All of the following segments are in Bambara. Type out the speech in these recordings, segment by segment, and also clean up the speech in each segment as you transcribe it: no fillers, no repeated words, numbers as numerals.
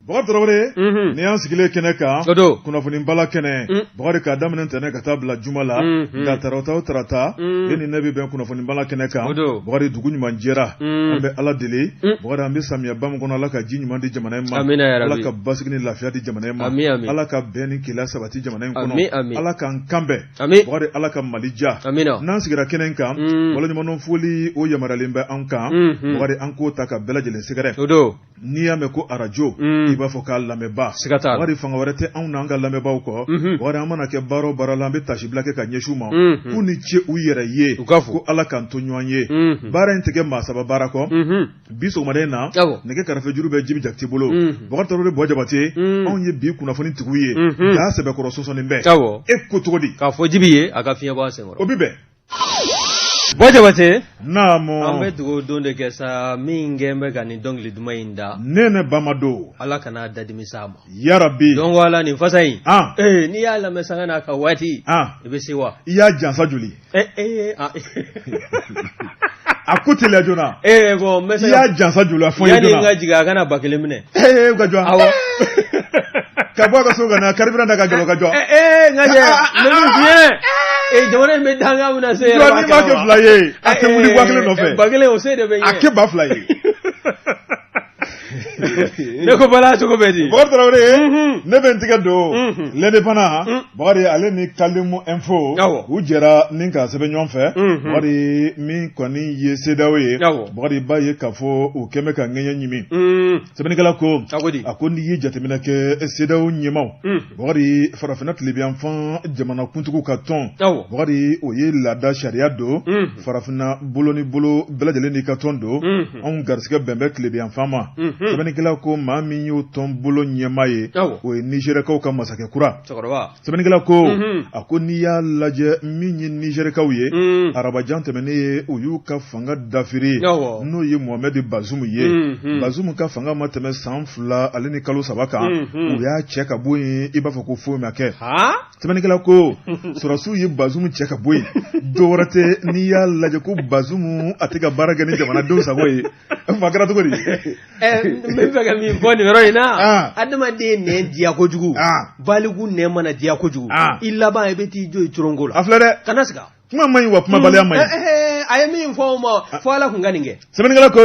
Bakari Tarawele ni y'an sigilen kɛnɛ kan kunnafoni bala kɛnɛ Bakari k'a daminɛ ntɛnɛn ka taa bila juma la nka tarata o tarata e ni ne bɛ bɛn kunnafoni bala kɛnɛ kan Bakari dugu ɲuman jɛra an bɛ Ala deli Bakari an bɛ samiyɛba min kɔnɔ Ala ka ji ɲuman di jamana in ma Ala ka basigi ni lafiya di jamana in ma Ala ka bɛn ni kelenya sabati jamana in kɔnɔ Ala k'an kan bɛn Bakari Ala ka Mali diya n'an sigira kɛnɛ in kan waleɲumandɔn foli o yamaruyalen bɛ an kan Bakari an k'o ta ka bɛɛ lajɛlen sɛgɛrɛ N'i y'a mɛn ko arajo i b'a fɔ k'a lamɛnbaa siga t'a la Bakari fanga wɛrɛ tɛ anw n'an ka lamɛnbaaw kɔ Bakari an mana kɛ baara o baara la an bɛ taasibila kɛ ka ɲɛsin u ma k'u ni ce u yɛrɛ ye u ka fo ko Ala k'an to ɲɔgɔn ye baara in tɛ kɛ maa saba baara kɔ bi sɔgɔmada in na nɛgɛ karafe juru bɛ Jibi Jakite bolo Bakari Tarawele Buwa Jabate anw ye bi kunnafoni tigiw ye ja sɛbɛkɔrɔ sɔsɔlen bɛ e ko cogo di k'a fɔ Jibi ye a ka fiɲɛ bɔ a senkɔrɔ o bɛ bɛn Buwa Jabate naamu an bɛ dugawu don de kɛ sa min kɛ bɛ ka nin dɔnkili duman in da Nɛnɛ Bamado Ala kana dadimi s'a ma yarabi donc ala nin fasa in ee n'i y'a lamɛn sanga n'a ka waati i bɛ se wa i y'a jansa joli ee a ko teliya joona ee bon n bɛ se i y'a jansa joli a fɔ n ye yanni joona n ka jigin a kana 1000 minɛ ee ka jɔ awɔ ka bɔ a ka so ka na carburant da ka gɛlɛn ka jɔ ee n ka cɛ n bɛ min f'i ɲɛna ee jamana in bɛ danga min na se yɛrɛ jɔ n'i m'a kɛ fila ye a tɛ wuli 1000 nɔfɛ 1000 o se de bɛ n ye a kɛ 2000 ye ne ko bala cogo bɛ di Bakari Tarawele ne bɛ n tigɛ don l'Indépendant Bakari ale ni Kalimu Info u jɛra ni ka sɛbɛn ɲɔgɔn fɛ Bakari min kɔni ye CEDEAO ye Bakari b'a ye k'a fɔ u kɛn bɛ ka ŋɛɲɛ ɲimi sɛbɛnnikɛla ko a ko n'i ye jateminɛ kɛ CEDEAO ɲɛmaaw Bakari farafinna tilebinyanfan jamanakuntigiw ka tɔn Bakari o ye laada sariya don farafinna bolo ni bolo bɛɛ lajɛlen n'i ka tɔn don anw garisɛgɛ bɛn bɛ tilebinyanfan ma sɛbɛnnikɛla ko maa min y'o tɔn bolo ɲɛmaa ye o ye Nizɛrikaw ka masakɛ kura sɛbɛnnikɛla ko a ko n'i y'a lajɛ min ye Nizɛrikaw ye arabajan tɛmɛnen ye u y'u ka fanga dafiri n'o ye Mohamɛdi Bazumu ye Bazumu ka fanga ma tɛmɛ san 2 ale ni kalo 3 kan u y'a cɛ ka bɔ yen i b'a fɔ ko foyi ma kɛ sɛbɛnnikɛla ko sɔrɔdasiw ye Bazumu cɛ ka bɔ yen dɔ wɛrɛ tɛ n'i y'a lajɛ ko Bazumu a tɛ ka baara kɛ ni jamanadenw sago ye a kɛra cogo di n bɛ fɛ ka min fɔ nin yɔrɔ in na adamaden nɛn diya kojugu baliku nɛn mana diya kojugu i laban i bɛ t'i jɔ i coronko la a filɛ dɛ kana siga kuma man ɲi wa kumabaliya man ɲi a ye min fɔ o ma fo Ala tun ka nin kɛ sɛbɛnnikɛla ko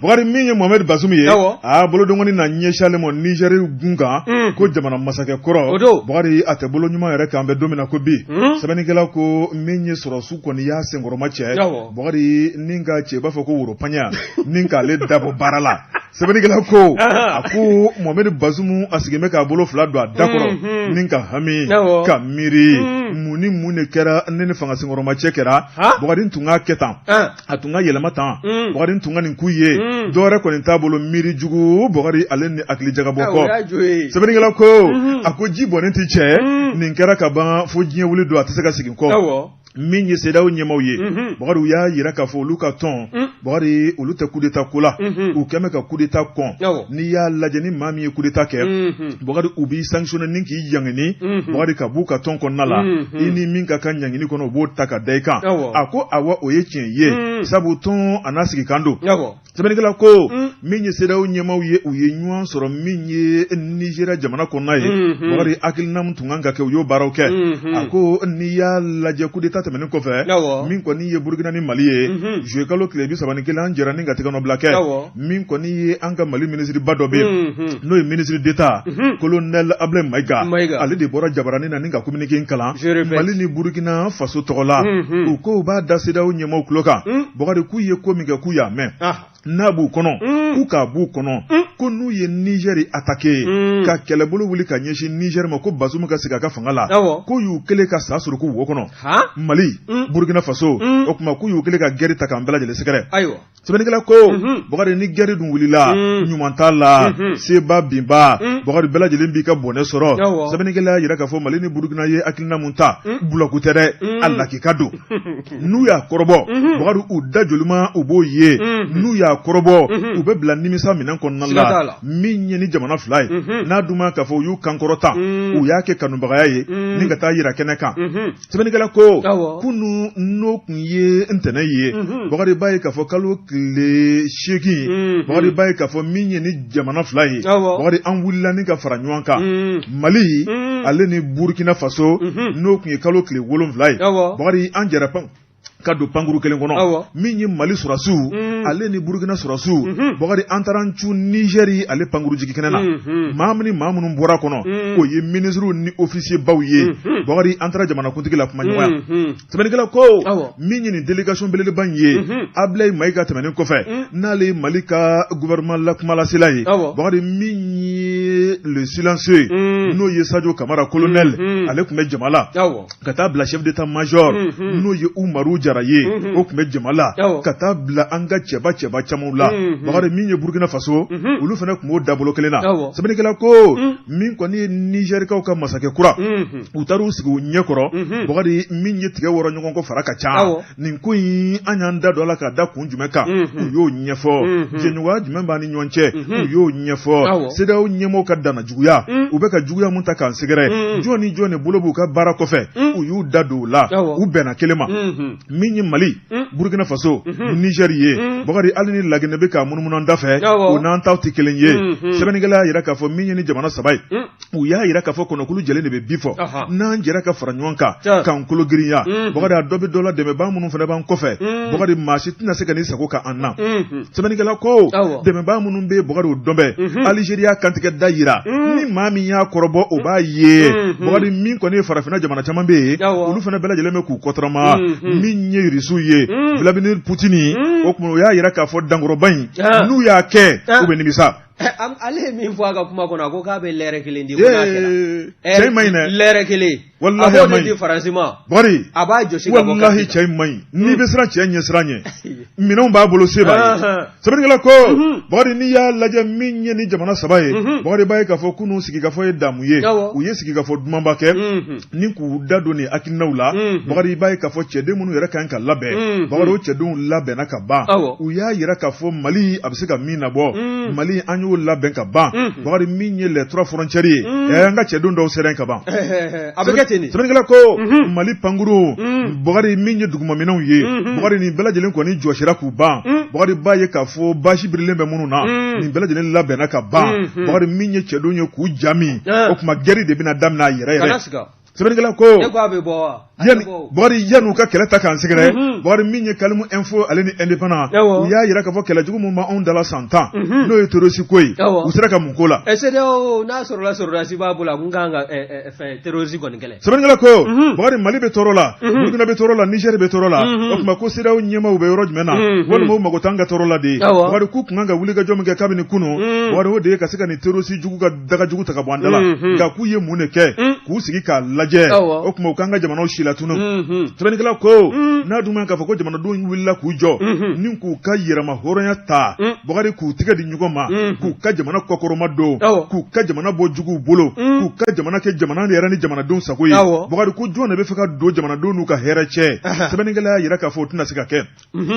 Bakari min ye Mohamɛdi Bazumu ye a bolodenkɔni na ɲɛsin ale ma Nizɛri gun kan ko jamana masakɛ kɔrɔ o don Bakari a tɛ bolo ɲuman yɛrɛ kan bɛ don min na ko bi sɛbɛnnikɛla ko min ye sɔrɔdasiw kɔni y'a senkɔrɔma cɛ Bakari ni ka cɛ i b'a fɔ ko woropaɲa ni k'ale dabɔ baara la sɛbɛnnikɛla ko a ko Mohamɛdi Bazumu a sigilen bɛ k'a bolo fila don a da kɔrɔ ni ka hami ka miiri mun ni mun de kɛra ne ni fanga senkɔrɔmacɛ kɛra Bakari n tun k'a kɛ tan a tun ka yɛlɛma tan Bakari n tun ka nin k'u ye dɔwɛrɛ kɔni t'a bolo miiri jugu Bakari ale ni hakili jagabɔ kɔ sɛbɛnnikɛla ko a ko ji bɔnnen tɛ cɛ nin kɛra ka ban fo diɲɛ wuli don a tɛ se ka segin kɔ min ye CEDEAO ɲɛmaaw ye Bakari u y'a jira k'a fɔ olu ka tɔn Bakari olu tɛ coup d'État ko la u kɛn bɛ ka coup d'État kɔn n'i y'a lajɛ ni maa min ye coup d'État kɛ Bakari u b'i sanctionner ni k'i ɲangini Bakari ka b'u ka tɔn kɔnɔna la i ni min ka kan ɲangini kɔnɔ u b'o ta ka da i kan a ko awɔ o ye tiɲɛ ye sabu tɔn a n'a sigikan don Sɛbɛnnikɛla ko min ye CEDEAO ɲɛmaaw ye u ye ɲɔgɔn sɔrɔ min ye Nizeriya jamana kɔnɔna ye Bakari hakilina min tun kan ka kɛ u y'o baaraw kɛ a ko n'i y'a lajɛ coup d'État tɛmɛnen kɔfɛ min kɔni ye Burukina ni Mali ye juillet kalo tile 31 an jɛra ni ka tɛgɛnɔbila kɛ min kɔni ye an ka Mali minisiriba dɔ bɛ yen n'o ye ministre d'État colonel Ablaye Mayiga ale de bɔra jabaranin na ni ka communiqué in kalan Mali ni Burukina faso tɔgɔ la u ko u b'a da CEDEAO ɲɛmaaw tulo kan Bakari k'u ye ko min kɛ k'u y'a mɛn n'a b'u kɔnɔ k'u k'a b'u kɔnɔ ko n'u ye Nizɛri attaquer ka kɛlɛbolo wuli ka ɲɛsin Nizɛri ma ko Bazumu ka segin a ka fanga la k'u y'u kɛlen ka sa suruku wo kɔnɔ Mali Burukina Faso o tuma k'u y'u kɛlen ka guerre ta k'an bɛɛ lajɛlen sɛgɛrɛ sɛbɛnnikɛla ko Bakari ni guerre dun wulila ɲuman t'a la seba binba Bakari bɛɛ lajɛlen b'i ka bɔnɛ sɔrɔ sɛbɛnnikɛla y'a jira k'a fɔ Mali ni Burukina ye hakilina mun ta bulaku tɛ dɛ a lakika don n'u y'a kɔrɔbɔ Bakari u da jolima u b'o ye n'u y'a y'a kɔrɔbɔ, u bɛ bila nimisa minɛn kɔnɔna la. Min ye ni jamana fila ye, n'a dun ma k'a fɔ u y'u kankɔrɔta, u y'a kɛ kanubagaya ye ni ka taa yira kɛnɛ kan. Sɛbɛnnikɛla ko kunun, n'o tun ye ntɛnɛn ye, Bakari, b'a ye k'a fɔ kalo tile 8, Bakari, b'a ye k'a fɔ min ye ni jamana fila ye, Bakari, an wulila ni ka fara ɲɔgɔn kan, Mali ale ni Burukina Faso, n'o tun ye kalo tile 7 ye, Bakari, an jɛra ka don pankuru kelen kɔnɔ. Min ye Mali sɔrɔdasiw ale ni Burukina sɔrɔdasiw, Bakari, an taara an cun Nizɛri ale pankuru jigin kɛnɛ na. Maa min maa minnu bɔra kɔnɔ, o ye minisiriw ni ofisiye baw ye. Bakari, an taara jamanakuntigi la kuma ɲɔgɔnya. Sɛbɛnnikɛla ko min ye nin délégation belebeleba in ye, Abulayi Mayiga tɛmɛnen kɔfɛ, n'ale ye Mali ka gouvernement la kumalasela ye, Bakari, min ye le silencieux, n'o ye Sajo Kamara colonel, ale tun bɛ jama la, ka taa bila chef d'état major, n'o ye Umaru Jara ye, o tun bɛ jama la, ka taa bila an ka cɛba cɛba camanw la. Bakari, min ye Burukina Faso, olu fana tun b'o dabolo kelen na. Sɛbɛnnikɛla ko min kɔni ye Nizɛrikaw ka masakɛ kura, u taara u sigi u ɲɛkɔrɔ. Bakari, min ye tigɛ wɔrɔ ɲɔgɔn kɔ fara ka ca. Nin ko in, an y'an da don a la ka da kun jumɛn kan, u y'o ɲɛfɔ. Jɛɲɔgɔnya jumɛn b'an ni ɲɔgɔn cɛ, u y'o ɲɛfɔ. CEDEAO ɲɛmɔgɔw ka danna juguya, u bɛ ka juguya mun ta k'an sɛgɛrɛ, jɔn ni jɔn de bolo b'u ka baara kɔfɛ, u y'u da don o la. U bɛnna kelen ma. Min ye Mali, Burukina Faso, Nizɛri ye, Bakari, hali ni Laginɛ bɛ k'a munumunu an da fɛ, o n'an taw tɛ kelen ye. Sɛbɛnnikɛla y'a jira k'a fɔ min ye ni jamana saba ye, u y'a jira k'a fɔ kɔnɔkulu jɛlen de bɛ bi fɔ. N'an jɛra ka fara ɲɔgɔn kan k'an kolo girinya, Bakari, a dɔ bɛ dɔ la. Dɛmɛbaa minnu fana b'an kɔfɛ, Bakari, maa si tɛna se ka n'i sago k'an na. Sɛbɛnnikɛla ko dɛmɛbaa minnu bɛ, Bakari, o dɔn bɛ. Alizeri y'a kantigɛ da yira, ni maa min y'a kɔrɔbɔ, o b'a ye. Bakari, min kɔni ye farafinna jamana caman bɛ yen, olu fana bɛɛ lajɛlen bɛ k'u kɔtɔrɔma. Min ye Irisiw ye, Vladimir Poutine, o tuma o y'a jira k'a fɔ dankɔrɔba in, n'u y'a kɛ, u bɛ nimisa. Ale ye min fɔ a ka kuma kɔnɔ, a ko k'a bɛ lɛrɛ kelen di. Cɛ in man ɲi dɛ. Lɛrɛ kelen. Walahi a b'o de di Faransi ma. Bakari. A b'a jɔsi ka bɔ. Walahi cɛ in man ɲi. N'i bɛ siran cɛ ɲɛ, siran ɲɛ. Minɛnw b'a bolo, se b'a ye. Sɛbɛnnikɛla ko, Bakari, n'i y'a lajɛ, min ye ni jamana saba ye, Bakari, b'a ye k'a fɔ kunun sigikafɔ ye damu ye. U ye sigikafɔ dumanba kɛ ni k'u da don nin hakilinaw la. Bakari, i b'a ye k'a fɔ cɛden minnu yɛrɛ kan ka labɛn, Bakari, o cɛdenw labɛnna ka ban. U y'a jira k'a fɔ Mali a bɛ se ka min nabɔ, Mali, an y'o labɛn ka ban. Bakari, min ye les trois frontières ye, an ka cɛdenw dɔw sera ka ban. A bɛ kɛ ten de. Sɛbɛnnikɛla ko Mali pankuru, Bakari, min ye dugumaminɛnw ye, Bakari, nin bɛɛ lajɛlen kɔni jɔsira k'u ban. Bakari, b'a ye k'a fɔ basi birilen bɛ minnu na, nin bɛɛ lajɛlen labɛnna ka ban. Bakari, min ye cɛdenw ye k'u ja min, o tuma guerre de bɛna daminɛ a yɛrɛ yɛrɛ. Sɛbɛnnikɛla ko e ko a bɛ bɔ wa? Bakari, yan'u ka kɛlɛ ta k'an sɛgɛrɛ, Bakari, min ye Kalimu Info ale ni Indépendant, u y'a jira k'a fɔ kɛlɛjugu min b'anw dala san 10, n'o ye terroriste ko ye, u sera ka mun k'o la? CEDEAO, n'a sɔrɔla sɔrɔdasi b'a bolo, a kun kan ka fɛn terroriste kɔni kɛlɛ. Sɛbɛnnikɛla ko, Bakari, Mali bɛ tɔɔrɔ la, Burukina bɛ tɔɔrɔ la, Niger bɛ tɔɔrɔ la. O tuma ko CEDEAO ɲɛmaaw bɛ yɔrɔ jumɛn na? Walima u mago t'an ka tɔɔrɔ la de ye? Bakari, k'u kun kan ka wulikajɔ min kɛ kabini kunun, Bakari, o de ye ka se ka nin terroriste jugu ka daga jugu ta ka bɔ an da la. Nka k'u ye mun de kɛ? K'u sigi k'a lajɛ. O tuma u k'an ka jamanaw silatunu. Sɛbɛnnikɛla ko n'a dun k'a fɔ ko jamanadenw wulila k'u jɔ ni k'u ka yɛrɛma hɔrɔnya ta, Bakari, k'u tɛgɛ di ɲɔgɔn ma, k'u ka jamana kɔkɔrɔma don, k'u ka jamana bɔ juguw bolo, k'u ka jamana kɛ jamana yɛrɛ ni jamanadenw sago ye, Bakari, ko jɔn de bɛ fɛ ka don jamanadenw n'u ka hɛrɛ cɛ? Sɛbɛnnikɛla y'a jira k'a fɔ o tɛna se ka kɛ.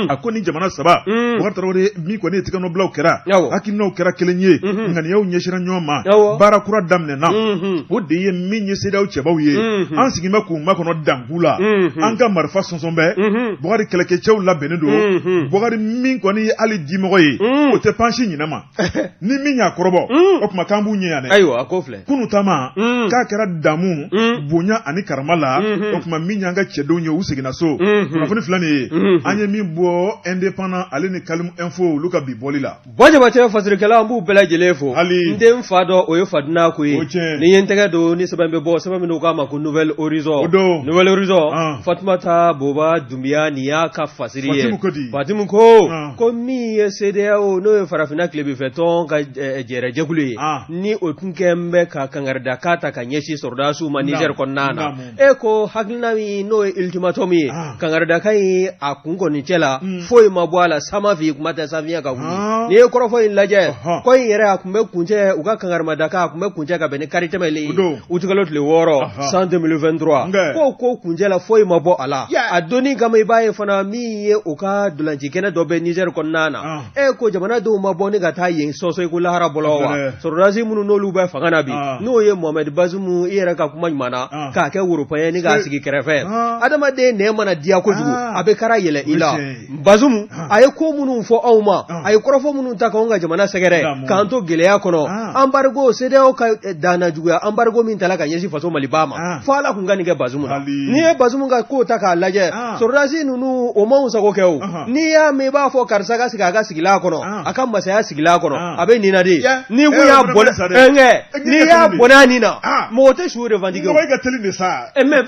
A ko ni jamana saba, Bakari Tarawele, min kɔni ye tigɛnɔbilaw kɛra, hakilinaw kɛra kelen ye, ŋaniyaw ɲɛsinna ɲɔgɔn ma, baara kura daminɛna. O de ye min ye CEDEAO cɛbaw ye, an sigin bɛ k'u makɔnɔ danku la. An ka marifa sɔnsɔn bɛɛ, Bakari, kɛlɛkɛcɛw labɛnnen don. Bakari, min kɔni ye hali dimɔgɔ ye, o tɛ pan si ɲinɛ ma. Ni min y'a kɔrɔbɔ, o tuma k'an b'u ɲɛ yan dɛ. Ayiwa, a ko filɛ. Kunun taama k'a kɛra damu, bonya ani karama la. O tuma min y'an ka cɛdenw ye, u seginna so. Kunnafoni filɛ nin ye, an ye min bɔ Indépendant ale ni Kalimu Info, olu ka bi bɔli la. Buwa Jabatɛ, fasirikɛla, an b'u bɛɛ lajɛlen fo. Hali n den fa dɔ, o ye Faduna ko ye. Ni ye n tɛgɛ don ni sɛbɛn bɛ bɔ, sɛbɛn min k'a ma ko Nouvel Horizon. O don. Nouvel Horizon, Fatumata Boba Dunbiya, nin y'a ka fasiri ye. Fatimu ko ko min ye CEDEAO, n'o ye farafinna tilebinfɛ tɔn ka jɛrɛjɛkulu ye, ni o tun kɛlen bɛ ka kangaridakan ta ka ɲɛsin sɔrɔdasiw ma Niger kɔnɔna na, e ko hakilina min n'o ye ultimatum ye, kangaridakan in a kun kɔni cɛ la, foyi ma bɔ a la sama fi kuma tɛ sanfiɲɛ ka wuli. N'i ye kɔrɔfɔ in lajɛ, ko in yɛrɛ a tun bɛ kuncɛ, u ka kangarimadakan a tun bɛ kuncɛ ka bɛn ni kari tɛmɛlen ye, utikalo tile 6. San 2023 ko kuncɛ la foyi ma bɔ a la a donni kama i b'a ye fana min ye u ka ntolancikɛnɛ dɔ bɛ Niger kɔnɔna na e ko jamanadenw ma bɔ ni ka taa yen sɔsɔ i ko lahara bɔlɔ wa sɔrɔdasi minnu n'olu bɛ fanga na bi n'o ye Mohamed Bazoum i yɛrɛ ka kuma ɲuman na k'a kɛ woropaɲɛ ni k'a sigi kɛrɛfɛ adamaden nɛn mana diya kojugu a bɛ kara yɛlɛ i la Bazoum a ye ko minnu fɔ anw ma a ye kɔrɔfɔ minnu ta k'anw ka jamana sɛgɛrɛ k'an to gɛlɛya kɔnɔ embargo CEDEAO ka danna juguya embargo min tala ka ɲɛsin faso Maliba ma fo Ala kun ka nin kɛ Bazoum na n'i ye Bazoum ka ko ta k'a lajɛ sɔrɔdasi ninnu o m'anw sago kɛ o n'i y'a mɛn i b'a fɔ karisa ka sigi a ka sigilan kɔnɔ a ka masaya sigilan kɔnɔ a bɛ nin na de n'i kun y'a bɔnɛ n'i y'a bɔnɛ a nin na mɔgɔ tɛ su revendiquer e ka teli de sa mais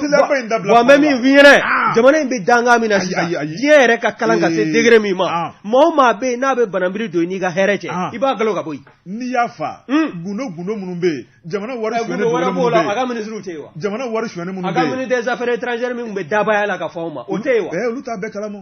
wa n bɛ min f'i ɲɛna jamana in bɛ dankan min na sisan diɲɛ yɛrɛ ka kalan ka se degré min ma maa o maa bɛ yen n'a bɛ banabiri don i n'i ka hɛrɛ cɛ i b'a galon ka bɔ yen n'i y'a fa gundo gundo minnu bɛ yen jamana wari sonyɛni wɛrɛ b'o la a ka minisiriw tɛ yen wa jamana wari sonyɛni minnu bɛ yen a ka ministre des affaires étrangères min tun bɛ dabaya la ka fɔ anw ma o tɛ yen wa olu t'a bɛɛ kalama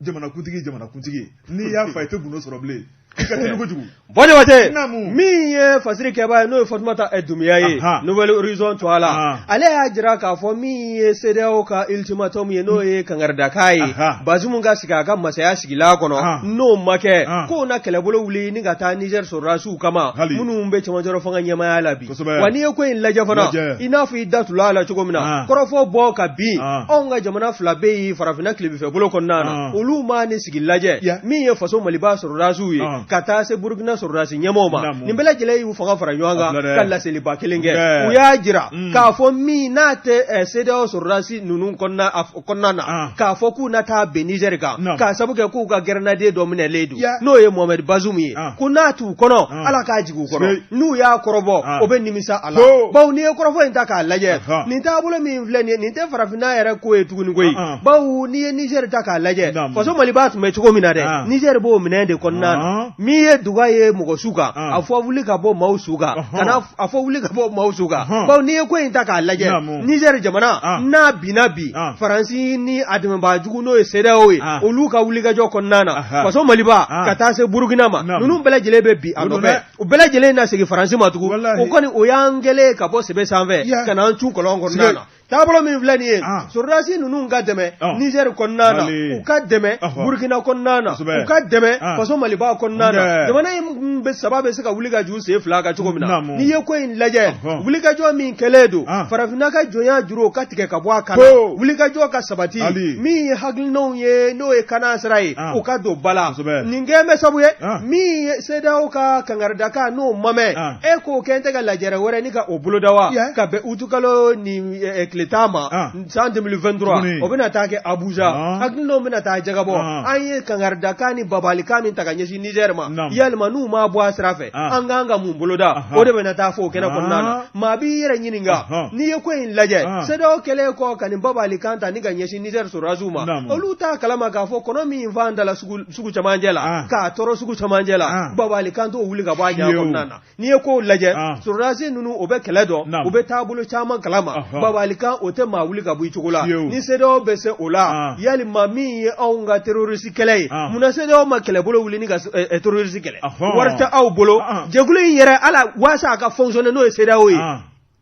jamanakuntigi jamanakuntigi n'i y'a fa i tɛ gundo sɔrɔ bilen i ka teli kojugu Bɔ Jabate min ye fasiri kɛbaa ye n'o ye Fatumata Dunbiya ye Nouvel Horizon tɔgɔ la ale y'a jira k'a fɔ min ye CEDEAO ka ultimatum ye n'o ye kangaridakan ye Bazoum ka sigi a ka masaya sigilan kɔnɔ n'o ma kɛ k'o na kɛlɛbolo wuli ni ka taa Niger sɔrɔdasiw kama minnu bɛ cɛmancɛrɔ fanga ɲɛmaaya la bi wa n'i ye ko in lajɛ fana i n'a fɔ i da tula a la cogo min na kɔrɔfɔ bɔ ka bin anw ka jamana fila bɛ yen farafinna tilebinfɛ bolo kɔnɔna na olu ma nin sigi lajɛ min ye faso Maliba sɔrɔdasiw ye ka taa se Burukina sɔrɔdasi ɲɛmɔgɔw ma nin bɛɛ lajɛlen y'u fanga fara ɲɔgɔn kan ka laseliba kelen kɛ u y'a jira k'a fɔ min n'a tɛ CEDEAO sɔrɔdasi ninnu kɔnɔna na k'a fɔ k'u na taa bin Niger kan k'a sabu kɛ k'u ka grenadier dɔ minɛlen don n'o ye Mohamed Bazoum ye ko n'a t'u kɔnɔ Ala k'a jigin u kɔnɔ n'u y'a kɔrɔbɔ o bɛ nimisa a la bawo n'i ye kɔrɔfɔ in ta k'a lajɛ nin taabolo min filɛ nin ye nin tɛ farafinna yɛrɛ ko ye tuguni koyi bawo n'i ye Niger ta k'a lajɛ faso Maliba tun bɛ cogo min na dɛ Niger b'o minɛn de kɔnɔna na min ye duga ye mɔgɔ su kan a fɔ wuli ka bɔ maaw su kan kana a fɔ wuli ka bɔ maaw su kan bawo n'i ye ko in ta k'a lajɛ Niger jamana n'a binna bi Faransi ni a dɛmɛbaa jugu n'o ye CEDEAO ye olu ka wulikajɔ kɔnɔna na faso Maliba ka taa se Burukina ma ninnu bɛɛ lajɛlen bɛ bin a nɔfɛ u bɛɛ lajɛlen na segin Faransi ma tugun o kɔni o y'an kɛlen ka bɔ sɛbɛ sanfɛ ka n'an cun kɔlɔn kɔnɔna na taabolo min filɛ nin ye ah. sɔrɔdasi ninnu ka dɛmɛ ah. Niger kɔnɔna na u ka dɛmɛ Burkina kɔnɔna na u ka dɛmɛ ah. faso Maliba kɔnɔna na jamana in bɛ saba bɛ se ka wuli ka jɔ u sen fila kan cogo min na n'i ye ko in lajɛ wulikajɔ min kɛlen don farafinna ka jɔnya juru o ka tigɛ ka bɔ a kan wulikajɔ ka sabati min ye hakilinaw ye n'o ye kana sira ye u ka don ba la nin kɛlen bɛ sabu ye min ye CEDEAO ka kangaridakan n'o ma mɛn e k'o kɛ n tɛ ka lajɛrɛ wɛrɛ ni ka o boloda wa ka bɛn utukalo ni tile 10 ma san 2023 o bɛna taa kɛ Abuja hakilinaw bɛna taa jagabɔ an ye kangaridakan ni babalikan min ta ka ɲɛsin Niger ma yalima n'u ma bɔ a sira fɛ an kan ka mun boloda o de bɛna taa fɔ o kɛnɛ kɔnɔna na maa b'i yɛrɛ ɲininka n'i ye ko in lajɛ CEDEAO kɛlen kɔ ka nin babalikan ta ni ka ɲɛsin Niger sɔrɔdasiw ma olu t'a kalama k'a fɔ kɔnɔ min fan dala sugu camancɛ la k'a tɔɔrɔ sugu camancɛ la babalikan t'o wuli ka bɔ a ɲɛ kɔnɔna na n'i ye kow lajɛ sɔrɔdasi ninnu o bɛ kɛlɛ dɔn u bɛ taabolo caman kalama babalikan o tɛ maa wuli ka bɔ i cogo la ni CEDEAO bɛ se o la yalima min ye anw ka terroriste kɛlɛ ye munna CEDEAO ma kɛlɛbolo wuli ni ka terroriste kɛlɛ wari tɛ aw bolo jɛkulu in yɛrɛ ala waasa a ka fonctionner n'o ye CEDEAO ye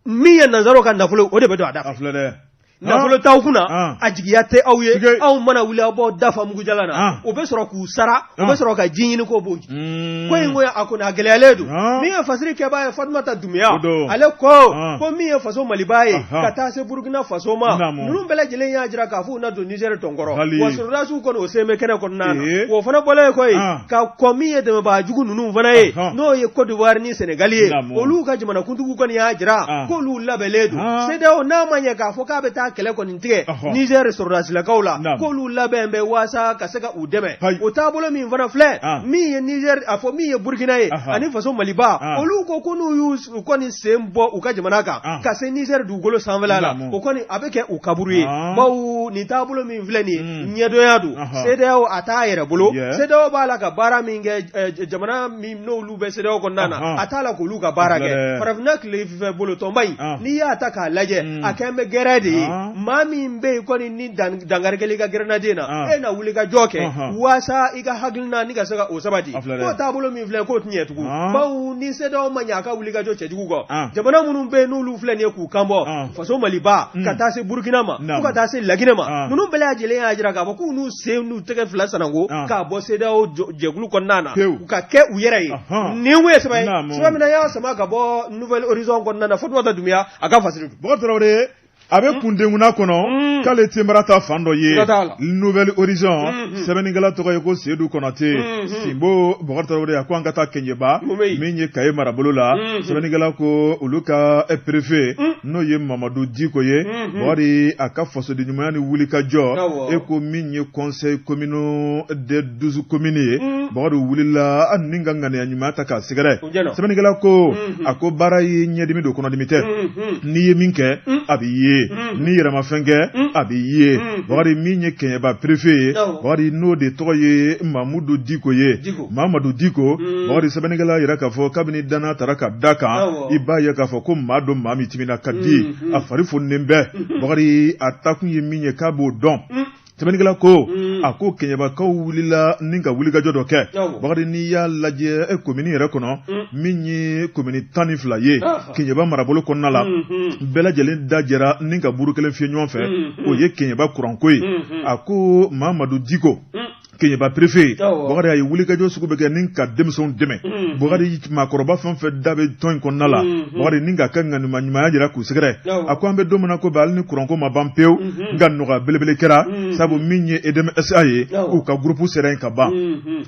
min ye nansaraw ka nafolo o de bɛ don a da fɛ nafolo t'aw kunna a jigiya tɛ aw ye aw mana wuli aw b'aw dafa mugujalan na u bɛ sɔrɔ k'u sara u bɛ sɔrɔ ka ji ɲini k'o b'o ji ko in ko a kɔni a gɛlɛyalen don min ye fasiri kɛbaa ye Fatumata Dunbiya ale ko ko min ye faso Maliba ye ka taa se Burukina faso ma ninnu bɛɛ lajɛlen y'a jira k'a fɔ u na don Nizɛri tɔn kɔrɔ wa sɔrɔdasiw kɔni o sen bɛ kɛnɛ kɔnɔna na o fana bɔlen kɔ yen ka kɔn min ye dɛmɛbaa jugu ninnu fana ye n'o ye Côte d'Ivoire ni Sénégal ye olu ka jamanakuntigiw kɔni y'a jira k'olu labɛnlen don CEDEAO n'a ma ɲɛ k'a fɔ k'a bɛ taa kɛlɛ kɔni tigɛ Niger sɔrɔdasilakaw la k'olu labɛn bɛ waasa ka se ka u dɛmɛ o taabolo min fana filɛ min ye Niger a fɔ min ye Burkina ye ani faso Maliba olu ko ko n'u y'u kɔni sen bɔ u ka jamana kan ka se Niger dugukolo sanfɛla la o kɔni a bɛ kɛ u kaburu ye bawo nin taabolo min filɛ nin ye ɲɛdɔnya don CEDEAO a t'a yɛrɛ bolo CEDEAO b'a la ka baara min kɛ jamana min n'olu bɛ CEDEAO kɔnɔna na a t'a la k'olu ka baara kɛ farafinna tilebinfɛ bolo tɔnba in n'i y'a ta k'a lajɛ a kɛn bɛ gɛrɛ de ye Maa min bɛ yen kɔni ni dankari kɛla i ka gɛrɛnnaden na, e na wuli ka jɔ kɛ waasa i ka hakilina ni ka se ka o sabati. K'o taabolo min filɛ, k'o tɛ ɲɛ tugun, bawo ni CEDEAO ma ɲɛ a ka wuli ka jɔ cɛjugu kɔ, jamana minnu bɛ yen n'olu filɛ nin ye k'u kan bɔ faso Maliba ka taa se Burukina ma, fo ka taa se Laginɛ ma, ninnu bɛɛ lajɛlen y'a jira k'a fɔ k'u n'u sen n'u tɛgɛ fila sananko k'a bɔ CEDEAO jɛkulu kɔnɔna na, u ka kɛ u yɛrɛ ye. Nin kun ye sɛbɛn ye, sɛbɛn min na y'a sama ka bɔ Nouvel Horizon kɔnɔna na. Fatumata Dunbiya a ka fasiri. Bɔkari Tarawele, a bɛ kundenkunna kɔnɔ k'ale tɛ mara ta fan dɔ ye. Nouvel Horizon sɛbɛnnikɛla tɔgɔ ye ko Seyidu Kɔnate Sinbo. Bɔkari Tarawele, a ko an ka taa Kɛɲɛba, min ye Kaye marabolo la. Sɛbɛnnikɛla ko olu ka préfet, n'o ye Mamadu Diko ye, Bɔkari, a ka fasoden ɲumanya ni wulikajɔ, e ko min ye conseil communal des 12 communes ye, Bɔkari wulila ni ka ŋaniya ɲuman ta k'a sɛgɛrɛ. Sɛbɛnnikɛla ko a ko baara ye ɲɛdimi don, kɔnɔdimi tɛ. N'i ye min kɛ, a b'i ye. N'i yɛrɛ ma fɛn kɛ, a b'i ye. Bakari, min ye Kɛɲɛba préfet ye, Bakari, n'o de tɔgɔ ye Mamudu Diko ye, Mamadu Diko, Bakari, sɛbɛnnikɛla yira k'a fɔ kabini danna taara ka da kan, i b'a ye k'a fɔ ko maa don, maa min timina ka di, a fari foninen bɛ. Bakari, a takun ye min ye, k'a b'o dɔn. Sɛbɛnnikɛla ko a ko Kɛɲɛbakaw wulila ni ka wulikajɔ dɔ kɛ. Bakari, n'i y'a lajɛ komini yɛrɛ kɔnɔ, min ye komini 12 ye Kɛɲɛba marabolo kɔnɔna la, bɛɛ lajɛlen da jɛra ni ka buru kelen fiyɛ ɲɔgɔn fɛ, o ye Kɛɲɛba kuranko ye. A ko Mamadu Diko, Kɛɲɛba préfet, Bakari, a ye wulikajɔ sugu bɛɛ kɛ ni ka denmisɛnw dɛmɛ. Bakari, maakɔrɔba fɛn fɛn da bɛ tɔn in kɔnɔna la, Bakari, ni ka ka ŋaniya ɲumanya jira k'u sɛgɛrɛ. A ko an bɛ don min na ko bi, hali ni kuranko ma ban pewu, nka nɔgɔya belebele kɛra, sabu min ye EDM SA ye, u ka groupe sera yen ka ban.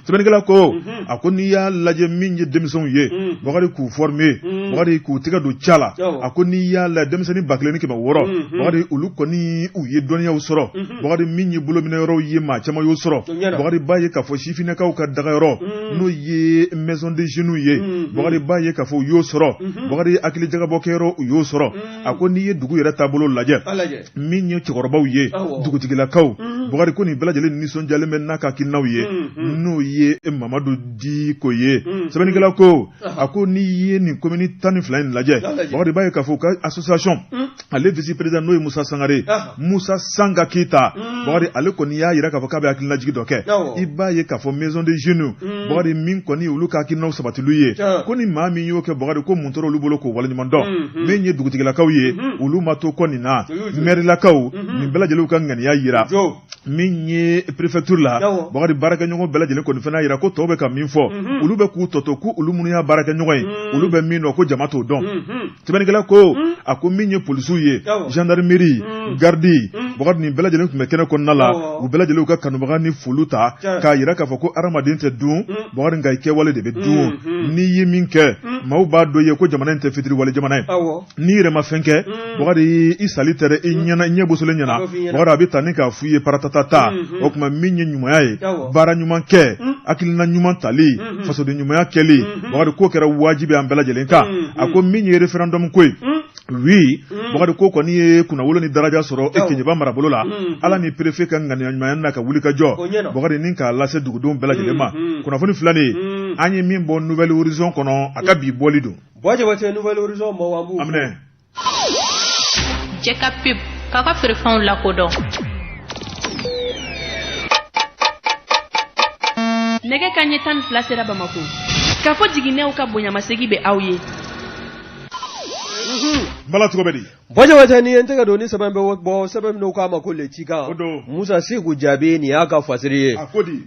Sɛbɛnnikɛla ko a ko n'i y'a lajɛ, min ye denmisɛnw ye, Bakari, k'u former, Bakari, k'u tɛgɛ don ca la. A ko n'i y'a lajɛ, denmisɛnnin 1600, Bakari, olu kɔni u ye dɔnniyaw sɔrɔ. Bakari, min ye bolominɛyɔrɔw ye, maa caman y'o sɔrɔ. Bakari, b'a ye k'a fɔ sifinnakaw ka dagayɔrɔ, n'o ye maison des jeunes ye, Bakari, b'a ye k'a fɔ u y'o sɔrɔ. Bakari, hakili jagabɔkɛyɔrɔ, u y'o sɔrɔ. A ko n'i ye dugu yɛrɛ taabolo lajɛ, min ye cɛkɔrɔbaw ye, dugutigilakaw, Bakari, ko nin bɛɛ lajɛlen nisɔndiyalen bɛ n'a ka hakilinaw ye, n'o ye Mamadu Diko ye. Sɛbɛnnikɛla ko a ko n'i ye nin komini 12 in lajɛ, Bakari, b'a ye k'a fɔ u ka association, ale vice président, n'o ye Musa Sangare, Musa Sanga Keyita, Bakari, ale kɔni y'a jira k'a fɔ k'a bɛ hakilinajigin dɔ kɛ. I b'a ye k'a fɔ maison des jeunes, Bakari, min kɔni olu ka hakilinaw sabatiliw ye, ko ni maa min y'o kɛ, Bakari, ko mun tora olu bolo k'o waleɲuman dɔn. Min ye dugutigilakaw ye, olu ma to kɔ nin na. Mɛrilakaw, nin bɛɛ lajɛlen ka ŋaniya jira. Min ye préfecture la, Bakari, baarakɛɲɔgɔn bɛɛ lajɛlen kɔni fana y'a jira ko tɔw bɛ ka min fɔ, olu bɛ k'u tɔ to ko olu minnu y'a baarakɛɲɔgɔn ye, olu bɛ min dɔn, ko jama t'o dɔn. Sɛbɛnnikɛla ko a ko min ye polisiw ye, gendarmerie, garde, Bakari, nin bɛɛ lajɛlen tun bɛ kɛnɛ kɔnɔna la. U bɛɛ lajɛlen ka kanubaga ni foli ta k'a jira k'a fɔ ko hadamaden tɛ dun, Bakari, nka i kɛwale de bɛ dun. N'i ye min kɛ, maaw b'a dɔn i ye ko jamana in tɛ fitiriwale jamana ye. N'i yɛrɛ ma fɛn kɛ, Bakari, i sali tɛ dɛ, i ɲɛna, i ɲɛ bosolen ɲɛna, Bakari, a bɛ taa ni k'a f'i ye paratatata. O tuma min ye ɲumanya ye, baara ɲuman kɛ, hakilina ɲuman tali, fasoden ɲumanya kɛli, Bakari, k'o kɛra wajibi an bɛɛ lajɛlen kan. A ko min ye référendum ko ye, oui, Bakari, ko kɔni ye kunnawolo ni daraja sɔrɔ e Keɲeba marabolo la, Ala ni préfet ka ŋaniya ɲumanya n'a ka wulikajɔ, Bakari, ni k'a lase dugudenw bɛɛ lajɛlen ma. Kunnafoni filɛ nin ye, an ye min bɔ Nouvel Horizon kɔnɔ, a ka bi bɔli don. Buwa Jabate, Nouvel Horizon maaw, an b'u fo. Jɛ ka pub k'aw ka feerefɛnw lakodɔn. Nɛgɛ kanɲɛ 12 sera Bamakɔ. Kafo jiginɛw ka bonyamasegin bɛ aw ye. Bala, cogo bɛ di? Buwa Jabate, ni ye n tɛgɛ don ni sɛbɛn bɛ bɔ, sɛbɛn min k'a ma ko Le Cikan, Musa Seku Jaabi, nin y'a ka fasiri ye.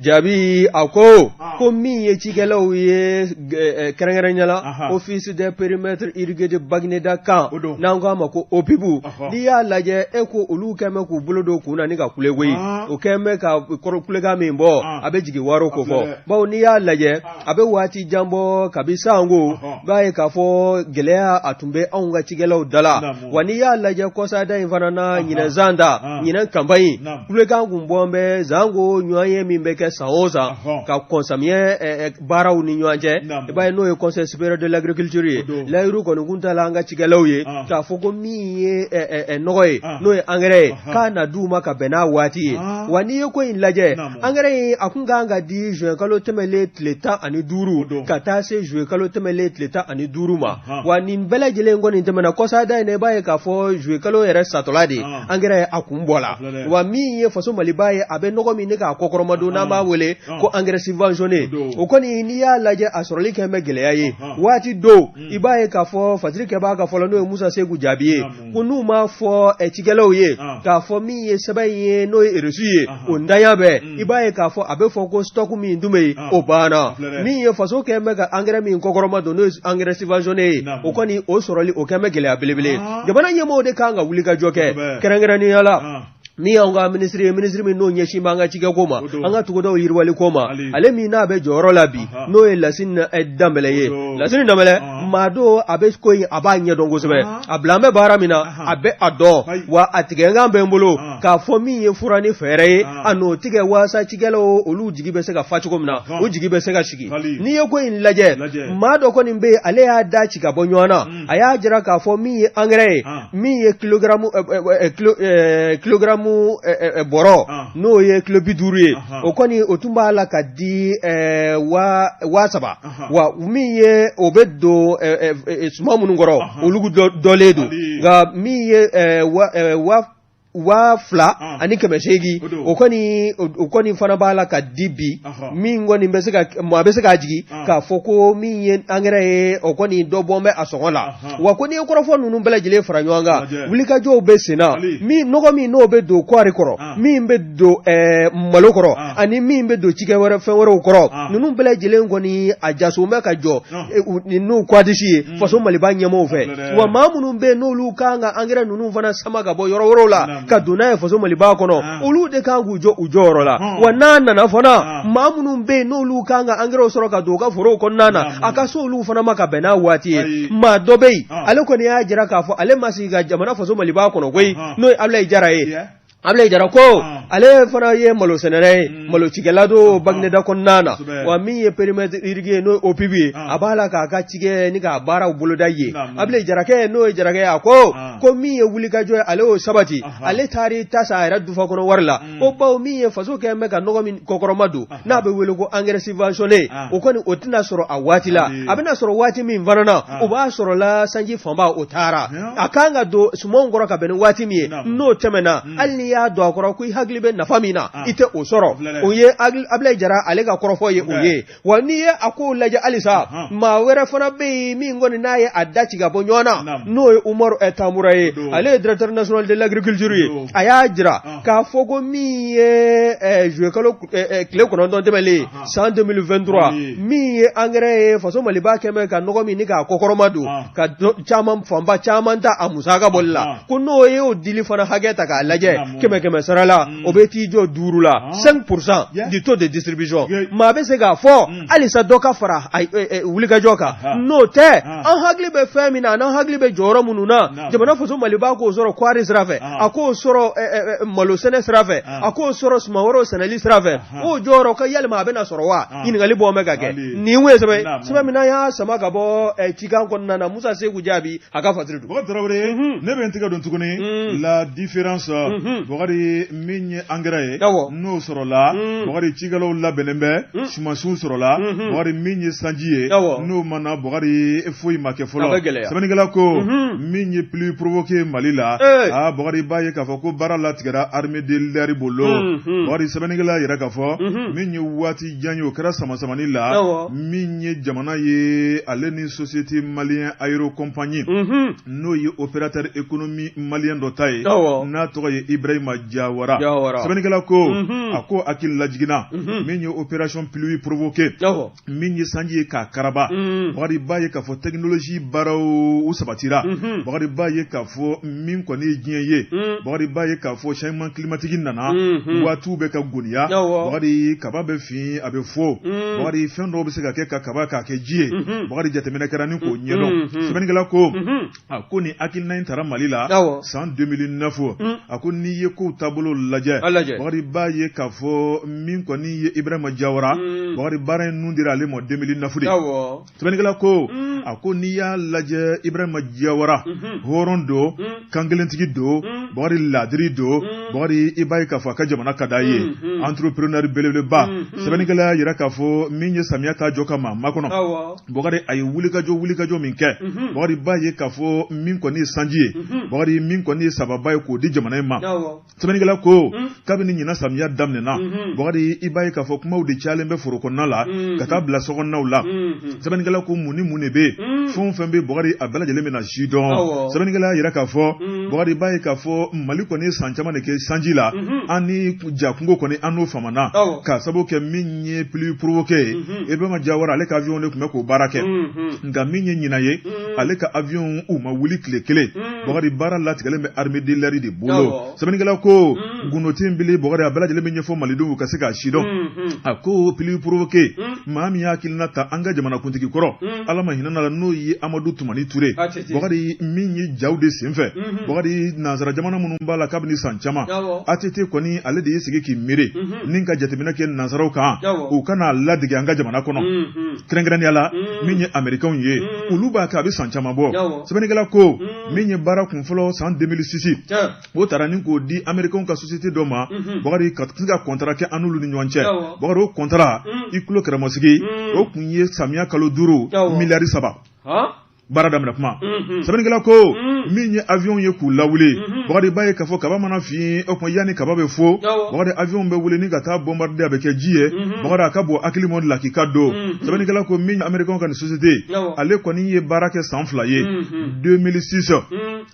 Jaabi a ko ko min ye cikɛlaw ye, kɛrɛnkɛrɛnya la Office des périmètres irrigués de Baguineda Camp, n'an k'a ma ko OPIB, n'i y'a lajɛ, e ko olu kɛlen bɛ k'u bolo don kun na ni ka kule koyi. O kɛlen bɛ ka kulekan min bɔ, a bɛ jigi waro ko fɔ, bawo n'i y'a lajɛ, a bɛ waati jan bɔ kabi sango, b'a ye k'a fɔ gɛlɛya a tun bɛ anw ka cikɛlaw da la. Wa n'i y'a lajɛ kɔsada in fana na, ɲinɛ zan da ɲinɛ kanpaɲi kulekan kun bɔ bɛ zango ɲɔgɔn ye min bɛ kɛ san o san ka kɔn samiyɛ baaraw ni ɲɔgɔn cɛ, i b'a ye n'o ye Conseil supérieur de l'agriculture ye, layiru kɔni kun tala an ka cikɛlaw ye k'a fɔ ko min ye nɔgɔ ye, n'o ye angɛrɛ ye, k'a na d'u ma ka bɛn n'a waati ye. Wa n'i ye ko in lajɛ, angɛrɛ in a kun kan ka di juin kalo tɛmɛlen tile 15 ka taa se juillet kalo tɛmɛlen tile 15 ma. Wa nin bɛɛ lajɛlen kɔni tɛmɛna kɔsa. cakɛda in na, i b'a ye k'a fɔ juillet kalo yɛrɛ satɔla de angɛrɛ a kun bɔ la. Wa min ye faso Maliba ye, a bɛ nɔgɔ min ni k'a kɔkɔrɔma don, n'an b'a wele ko engrais subventionné, o kɔni n'i y'a lajɛ, a sɔrɔli kɛ bɛ gɛlɛya ye waati dɔw. I b'a ye k'a fɔ fasiri kɛbaa ka fɔ la, n'o ye Musa Seku Jaabi ye, ko n'u m'a fɔ cikɛlaw ye k'a fɔ min ye sɛbɛn ye, n'o ye reçu ye, o ntanya bɛ. I b'a ye k'a fɔ a bɛ fɔ ko stock min tun bɛ yen, o banna. Min ye faso kɛlen bɛ ka engrais min kɔkɔrɔma don, n'o ye engrais subventionné ye, o kɔni o sɔrɔli o kɛlen bɛ gɛlɛya belebele. Jamana ɲɛmɔgɔw de kan ka wuli ka jɔ kɛ, kɛrɛnkɛrɛnnenya la min y'anw ka minisiri ye, minisiri min n'o ɲɛsin b'an ka cikɛko ma, an ka togodaw yiriwali ko ma, ale min n'a bɛ jɔyɔrɔ la bi, n'o ye Lasini Danbɛlɛ ye. Lasini Danbɛlɛ, maa don, a bɛ ko in a b'a ɲɛdɔn kosɛbɛ. A bila an bɛ baara min na, a bɛ a dɔn, wa a tigɛkan bɛ n bolo k'a fɔ min ye fura ni fɛɛrɛ ye, a n'o tigɛ waasa cikɛlaw olu jigi bɛ se ka fa cogo min na, u jigi bɛ se ka sigi. N'i ye ko in lajɛ, maa dɔ kɔni bɛ yen, ale y'a da ci ka bɔ ɲɔgɔn na. A y'a jira k'a fɔ min ye angɛrɛ ye, min ye kilogaramu kilogaramu bɔrɔ, n'o ye kilo 50 ye, o kɔni o tun b'a la ka di 3000. Wa min ye o bɛ don suman minnu kɔrɔ, olu dɔlen don. Nka min ye 2800, o kɔni fana b'a la ka di bi. Min kɔni bɛ se ka maa bɛ se k'a jigi k'a fɔ ko min ye angɛrɛ ye, o kɔni dɔ bɔ bɛ a sɔngɔ la. Wa ko n'i ye kɔrɔfɔ ninnu bɛɛ lajɛlen fara ɲɔgɔn kan, wulikajɔw bɛ sen na. Min nɔgɔ min n'o bɛ don kɔɔri kɔrɔ, min bɛ don malo kɔrɔ, ani min bɛ don cikɛ wɛrɛ fɛn wɛrɛw kɔrɔ, ninnu bɛɛ lajɛlen kɔni a jaso bɛ ka jɔ n'u kwadisi ye faso Maliba ɲɛmɔgɔw fɛ. Wa maa minnu bɛ yen, n'olu kan ka angɛrɛ ninnu fana sama ka bɔ yɔrɔ wɛrɛw la ka don n'a ye faso Maliba kɔnɔ, olu de kan k'u jɔ u jɔyɔrɔ la. Wa n'a nana fana, maa minnu bɛ yen, n'olu kan ka angɛrɛw sɔrɔ ka don u ka forow kɔnɔna na, a ka se olu fana ma ka bɛn n'a waati ye. Maa dɔ bɛ yen, ale kɔni y'a jira k'a fɔ ale ma sigi ka jamana faso Maliba kɔnɔ koyi, n'o ye Abulayi Jara ye. Abulayi Jara ko ale fana ye malo sɛnɛla ye, malo cikɛla don Bagineda kɔnɔna na. Wa min ye périmètre irrigué ye, n'o ye OPIB ye, a b'a la k'a ka cikɛ ni k'a baaraw boloda ye. Abulayi Jarakɛ, n'o ye Jarakɛ ye, a ko ko min ye wulikajɔ ye, ale y'o sabati. Ale taar'i ta san a yɛrɛ dufa kɔnɔ wari la, ko bawo min ye faso kɛlen bɛ ka nɔgɔ min kɔkɔrɔma don, n'a bɛ wele ko engrais subventionné, o kɔni o tɛna sɔrɔ a waati la. A bɛna sɔrɔ waati min fana na, o b'a sɔrɔ la sanji fanba o taara. A kan ka don sumanw kɔrɔ ka bɛn ni waati min ye, n'o tɛmɛna, hali n'i y'a don a kɔrɔ ko i hakili bɛ nafa min na, i tɛ o sɔrɔ. O ye Abulayi Jara ale ka kɔrɔfɔ ye o ye. Wa n'i ye a kow lajɛ halisa, maa wɛrɛ fana bɛ yen min kɔni n'a ye a da ci ka bɔ ɲɔgɔn na, n'o ye Umaru Tamura ye. Ale ye directeur national de l'agriculture ye. A y'a jira k'a fɔ ko min ye juillet kalo tile 9 tɛmɛlen san 2023, min ye angɛrɛ ye, faso Maliba kɛmɛ ka nɔgɔ min ni k'a kɔkɔrɔma don ka caman fanba caman ta a musaka bɔli la, ko n'o ye o dili fana hakɛ ta k'a lajɛ kɛmɛ kɛmɛ sara la, o bɛ t'i jɔ 5 la, 5% du taux de distribution. Maa bɛ se k'a fɔ halisa dɔ ka fara wulikajɔ kan. N'o tɛ, an hakili bɛ fɛn min na, n'an hakili bɛ jɔyɔrɔ minnu na, jamana faso Maliba k'o sɔrɔ kɔɔri sira fɛ, a k'o sɔrɔ malo sɛnɛ sira fɛ, a k'o sɔrɔ suman wɛrɛw sɛnɛli sira fɛ, o jɔyɔrɔ ka yalima a bɛna sɔrɔ wa? Ɲininkali bɔ bɛ ka kɛ. Nin ye sɛbɛn sɛbɛn min n'an y'a sama ka bɔ cikan kɔnɔna na, Musa Seku Jaabi a ka fasiri don. Bɔkari Tarawele, ne bɛ n tɛgɛ don tuguni la différence. Bɔkari, min ye angɛrɛ ye, n'o sɔrɔla, Bɔkari, cikɛlaw labɛnnen bɛ, sumansiw sɔrɔla. Bɔkari, min ye sanji ye, n'o ma na, Bɔkari, foyi ma kɛ fɔlɔ. Sɛbɛnnikɛla ko min ye pluie provoquée Mali la, aa Bɔkari, b'a ye k'a fɔ ko baara latigɛra armée de l'air bolo. Bɔkari, sɛbɛnnikɛla yɛrɛ k'a fɔ min ye waati jan ye, o kɛra sama-samani la. Min ye jamana ye, ale ni société malien aéro compagnie, n'o ye opérateur économique malien dɔ ta ye, n'a tɔgɔ ye Ibrahima Jawara. Sɛbɛnnikɛla ko a ko hakili lajiginna min ye opération pluie provoquée, min ye sanji ye k'a karaba. Bakari, b'a ye k'a fɔ technologie baaraw u sabatira. Bakari, b'a ye k'a fɔ min kɔni ye diɲɛ ye, Bakari, b'a ye k'a fɔ changement climatique nana, waatiw bɛ ka goniya. Bakari, kaba bɛ fin, a bɛ fo. Bakari, fɛn dɔw bɛ se ka kɛ ka kaba k'a kɛ ji ye. Bakari, jateminɛ kɛra ni k'o ɲɛdɔn. Sɛbɛnnikɛla ko a ko ni hakilina in taara Mali la san 2009, a ko n'i ye kow taabolo lajɛ, Bakari, b'a ye k'a fɔ min kɔni ye Ibrahima Jawara, Bakari, baara in nun dira ale ma 2009 de. Sɛbɛnnikɛla ko A ko n'i y'a lajɛ, Ibrahima Jawara hɔrɔn don, kankelentigi don, Bakari, laadiri don. Bakari, i b'a ye k'a fɔ a ka jamana ka d'a ye, entrepreneur belebeleba. Sɛbɛnnikɛla y'a jira k'a fɔ min ye samiya t'a jɔ ka maa makɔnɔ, Bakari, a ye wulikajɔ min kɛ, Bakari, b'a ye k'a fɔ min kɔni ye sanji ye, Bakari, min kɔni ye sababa ye k'o di jamana in ma. Sɛbɛnnikɛla ko kabini ɲinan samiya daminɛna, Bakari, i b'a ye k'a fɔ kumaw de cayalen bɛ foro kɔnɔna la ka taa bila sokɔnɔnaw la. Sɛbɛnnikɛla ko mun ni mun de bɛ yen? Fɛn o fɛn bɛ, Bakari, a bɛɛ lajɛlen bɛna si dɔn. Sɛbɛnnikɛla y'a jira k'a fɔ, Bakari, b'a ye k'a fɔ Mali kɔni ye san caman de kɛ sanji la. An ni ja kungo kɔni, an n'o famana k'a sababu kɛ min ye pluie provoquée ye. Ibrahima Jawara, ale ka avion de tun bɛ k'o baara kɛ. Nka min ye ɲinan ye, ale ka avion u ma wuli tile kelen. Bakari, baara latigɛlen bɛ armée de l'air de bolo. Sɛbɛnnikɛla ko gundo tɛ bilen, Bakari, a bɛɛ lajɛlen bɛ ɲɛfɔ malidenw ka se k'a sidɔn. A ko pluie provoquée, maa min y'a hakilina ta, an ka jamanakuntigi kɔrɔ, Ala ma hinɛ la, n'o ye Amadu Tumani Ture. Bakari, min ye jaw de senfɛ, Bakari, nansara jamana minnu b'a la kabini san caman, ATT kɔni, ale de y'i sigi k'i miiri ni ka jateminɛ kɛ nansaraw kan, u kana ladege an ka jamana kɔnɔ, kɛrɛnkɛrɛnnenya la min ye américainw ye, olu b'a kɛ a bɛ san caman bɔ. Sɛbɛnnikɛla ko min ye baara kun fɔlɔ san 2006, o taara ni k'o di américainw ka société dɔ ma, Bakari, ka se ka contrat kɛ an n'olu ni ɲɔgɔn cɛ. Bakari, o contrat, i tulo kɛrɛmɔsigi, o kun ye samiya kalo 5, miliyari 3 baara daminɛ kuma. Sɛbɛnnikɛla ko min ye avion ye k'u lawuli, Bakari, b'a ye k'a fɔ kaba mana fin, o tuma yanni kaba bɛ fo, Bakari, avion bɛ wuli ni ka taa bombarder, a bɛ kɛ ji ye. Bakari, a ka bɔ hakili mɔ lakika don. Sɛbɛnnikɛla ko min américain ka nin société, ale kɔni ye baara kɛ san 2 ye, 2006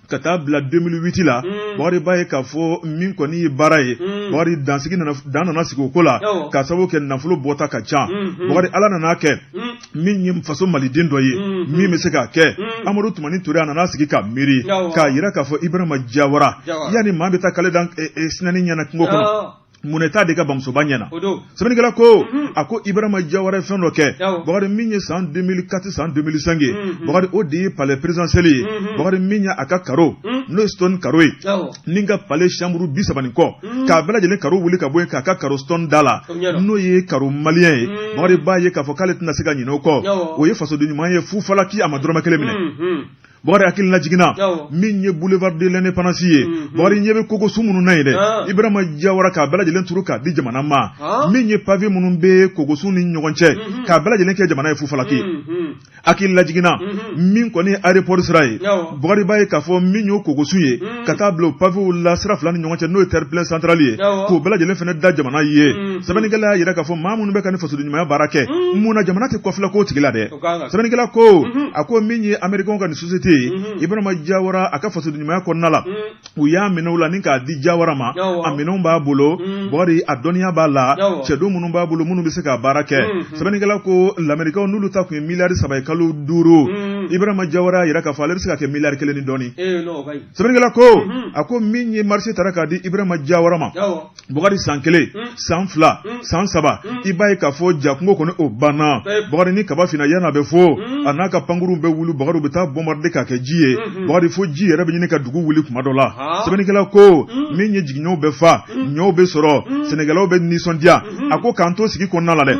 ka taa bila 2008 la. Bakari, b'a ye k'a fɔ min kɔni ye baara ye, Bakari, dansigi nana, dan nana sigi o ko la k'a sababu kɛ nafolo bɔta ka ca. Bakari, Ala nana kɛ min ye faso maliden dɔ ye min bɛ se k'a kɛ, Amadu Tumani Ture, a nana sigi ka miiri k'a jira k'a fɔ Ibrahima Jawara, yanni maa bɛ taa kale dan sinani ɲɛna kungo kɔnɔ, mun t'a de ka bamusoba ɲɛna. Sɛbɛnnikɛla ko a ko Ibrahima Jawara ye fɛn dɔ kɛ, Bakari, min ye san 2004, san 2005 ye. Bakari, o de ye palais présidentiel ye. Bakari, min ye a ka carreau, n'o ye stone carreau ye, ni ka palais chambre 30 ni kɔ, k'a bɛɛ lajɛlen carreau wuli ka bɔ yen, k'a ka carreau stone da la, n'o ye carreau malien ye. Bakari, b'a ye k'a fɔ k'ale tɛna se ka ɲinɛ o kɔ. O ye fasoden ɲuman ye, fufalaki, a ma dɔrɔmɛ kelen minɛ. Bakari, hakili lajiginna min ye boulevard de l'indépendance ye. Bakari, ɲɛ bɛ kogosun minnu na yen dɛ, Ibrahima Jawara k'a bɛɛ lajɛlen turu k'a di jamana ma. Min ye pavé minnu bɛ kogosun ni ɲɔgɔn cɛ, k'a bɛɛ lajɛlen kɛ jamana ye fufalaki. Hakili lajiginna min kɔni ye aéroport sira ye, Bakari, b'a ye k'a fɔ min y'o kogosun ye ka taa bila o pavéw la sira fila ni ɲɔgɔn cɛ, n'o ye terre-plein central ye, k'o bɛɛ lajɛlen fana da jamana ye. Sɛbɛnnikɛla y'a jira k'a fɔ maa minnu bɛ ka nin fasoden ɲumanya baara kɛ, mun na jamana tɛ kɔfilɛ k'o tigi la dɛ? Sɛbɛnnikɛla ko a ko min ye américain ka nin société ye, Ibrahima Jawara a ka fasoden ɲumanya kɔnɔna la, u y'a minɛ u la ni k'a di Jawara ma. A minɛnw b'a bolo, Bakari, a dɔnniya b'a la, cɛdenw minnu b'a bolo minnu bɛ se ka baara kɛ. Sɛbɛnnikɛla ko lamɛrikaw n'olu ta tun ye miliyari 3 ye kalo 5, Ibrahima Jawara y'a jira k'a fɔ ale bɛ se ka kɛ miliyari 1 ni dɔɔnin. Sɛbɛnnikɛla ko a ko min ye marché taara k'a di Ibrahima Jawara ma, Bakari, san 1, san 2, san 3, i b'a ye k'a fɔ jakungo kɔni o banna. Bakari, ni kaba finna, yan'a bɛ fo, a n'a ka pankurun bɛ wuli, Bakari, u bɛ taa bombarder k'a kɛ ji ye. Bakari, fo ji yɛrɛ bɛ ɲini ka dugu wuli kuma dɔ la. Sɛbɛnnikɛla ko min ye jigiɲɛw bɛ fa, ɲɔw bɛ sɔrɔ, sɛnɛkɛlaw bɛ nisɔndiya. A ko k'an to sigi kɔnɔna la dɛ,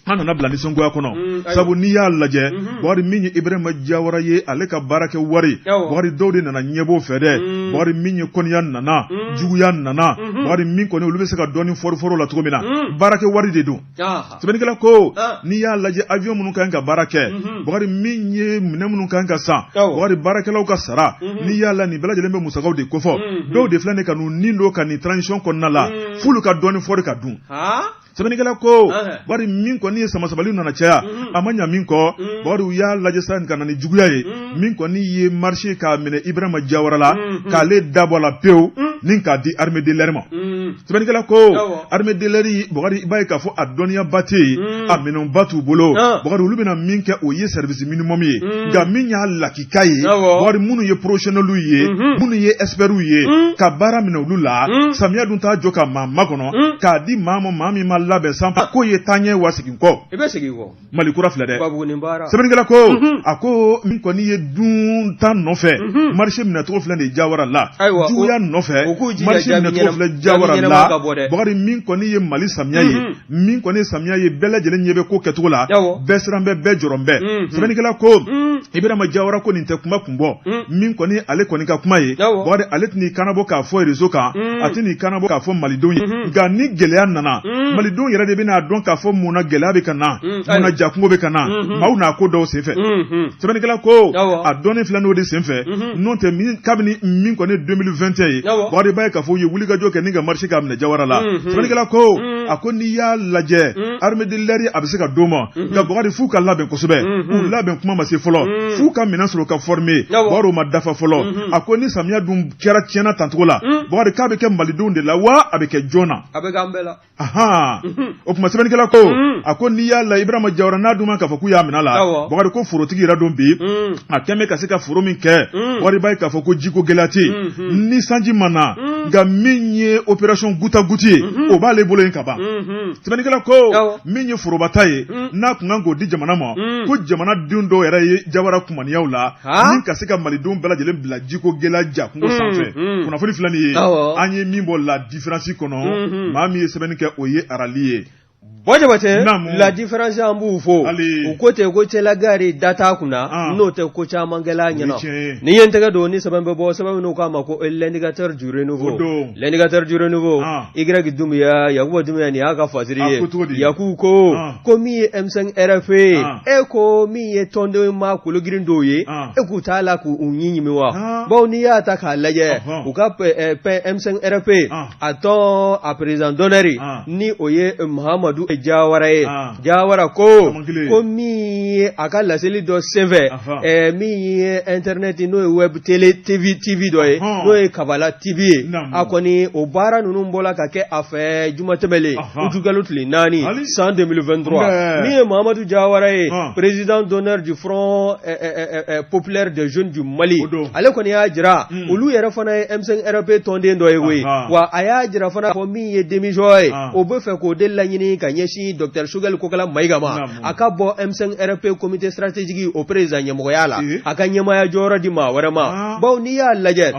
an nana bila nisɔngoya kɔnɔ, sabu n'i y'a lajɛ, Bakari, min ye Ibrahima Jawara ye, ale ka baara kɛ wari, Bakari, dɔw de nana ɲɛbɔ fɛ dɛ. Bakari, min ye kɔniya nana, juguya nana. Bakari, min kɔni olu bɛ se ka dɔɔnin fɔri la cogo min na, baara kɛ wari de don. Sɛbɛnnikɛla ko n'i y'a lajɛ, avion minnu kan ka baara kɛ, Bakari, min ye minɛn minnu kan ka san, Bakari, baarakɛlaw ka sara, n'i y'a la, nin bɛɛ lajɛlen bɛ musakaw de kofɔ. Dɔw de filɛ nin ka n'u nin don ka nin transition kɔnɔna la, f'olu ka dɔɔnin fɔri ka dun. Sɛbɛnnikɛla ko Bakari, min kɔni ye samasabali nana caya, a ma ɲa min kɔ, Bakari, u y'a lajɛ sa ka na ni juguya ye. Min kɔni ye marché k'a minɛ Ibrahima Jawara la, k'ale dabɔ la pewu ni k'a di armée de l'air ma. Sɛbɛnnikɛla ko armée de l'air, Bakari, i b'a ye k'a fɔ a dɔnniyaba tɛ yen, a minɛnba t'u bolo. Bakari, olu bɛna min kɛ, o ye service minimum ye. Nka min y'a lakika ye, Bakari, minnu ye professionnels ye, minnu ye experts ye, ka baara minɛ olu la. Samiya dun t'a jɔ ka maa makɔnɔ k'a di maa ma, maa min ma labɛn san ko ye taaɲɛ wa segin kɔ. I bɛ segin kɔ. Mali kura filɛ dɛ. Sɛbɛnnikɛla ko a ko min kɔni ye dun ta nɔfɛ, marché minɛcogo filɛ nin ye Jawara la, juguya nɔfɛ, marché minɛcogo filɛ Jawara Jawara la Bakari min kɔni ye Mali samiya ye min kɔni ye samiya ye bɛɛ lajɛlen ɲɛ bɛ ko kɛcogo la bɛɛ siran bɛ bɛɛ jɔrɔ bɛɛ sɛbɛnnikɛla ko Ibrahima Jawara ko nin tɛ kuma kun bɔ min kɔni ale kɔni ka kuma ye Bakari ale tɛn'i kanabɔ k'a fɔ réseau kan a tɛn'i kanabɔ k'a fɔ malidenw ye nka ni gɛlɛya nana malidenw yɛrɛ de bɛna dɔn k'a fɔ mun na gɛlɛya bɛ ka na mun na jakungo bɛ ka na maaw n'a ko dɔw senfɛ sɛbɛnnikɛla ko a dɔnni filɛ n'o de senfɛ n'o tɛ kabini min kɔni 2021 ye Bakari b'a ye k'a fɔ u ye wulikajɔ kɛ ni ka marche k'a minɛ Jawara la sɛbɛnnikɛla ko a ko n'i y'a lajɛ armée de l'air a bɛ se ka d'o ma nka Bakari f'u ka labɛn kosɛbɛ u labɛn kuma ma se fɔlɔ f'u ka minɛn sɔrɔ ka former Bakari o ma dafa fɔlɔ a ko ni samiya dun kɛra tiɲɛna tancogo la Bakari k'a bɛ kɛ malidenw de la wa a bɛ kɛ jɔn na a bɛ k'an bɛɛ la Ahan o tuma sɛbɛnnikɛla ko a ko n'i y'a la Ibrahima Jawara n'a dun ma k'a fɔ k'u y'a minɛ a la Bakari ko forotigi yɛrɛ don bi a kɛn bɛ ka se ka foro min kɛ Bakari b'a ye k'a fɔ ko jiko gɛlɛya tɛ yen ni sanji ma na nka min ye opération goutte à goutte ye o b'ale bolo yen ka ban sɛbɛnnikɛla ko min ye forobata ye n'a tun kan k'o di jamana ma ko jamanadenw dɔw yɛrɛ ye Jawara kumaniyaw la ni ka se ka malidenw bɛɛ lajɛlen bila jiko gɛlɛya jakungo sanfɛ kunnafoni filɛ nin ye an ye min bɔ la différence kɔnɔ maa min ye sɛbɛnni kɛ o ye arali ye Bɔ Jabatɛ la différence an b'u fo u ko ten ko cɛlagari da t'a kunna ah. n'o tɛ ko camankɛla ɲɛna ni ye n tɛgɛ don ni sɛbɛn bɛ bɔ sɛbɛn min k'a ma ko l'indicateur du renouveau l'indicateur du renouveau ah. Y Dumbuya Yakuba Dumbuya nin y'a ka fasiri ye Yaku ko ah. ko min ye M5 RFP ye e ko min ye tɔnden maa kologirin dɔw ye e k'u t'a la k'u ɲi ɲimi wa bawo n'i y'a ta k'a lajɛ u ka M5 RFP a tɔn a président d'honneur ni o ye Mahamadu Jawara ye Jawara ko ko min ye a ka laseli dɔ senfɛ min ye internet n'o ye web télé TV TV dɔ ye n'o ye Kabala TV ye a kɔni o baara ninnu bɔla ka kɛ a fɛ juma tɛmɛlen utukalo tile 4 san 2023 min ye Mahamadu Jawara ye président d'honneur du Front populaire des jeunes du Mali ale kɔni y'a jira olu yɛrɛ fana ye M5 RFP tɔnden dɔ ye koyi wa a y'a jira fana ko min ye démission ye o bɛ fɛ k'o de laɲini ka ɲɛsin docteur Choguel Kokala Mayiga ma a ka bɔ M5 RFP comité stratégique o président ɲɛmɔgɔya la a ka ɲɛmaaya jɔyɔrɔ di maa wɛrɛ ma bawo n'i y'a lajɛ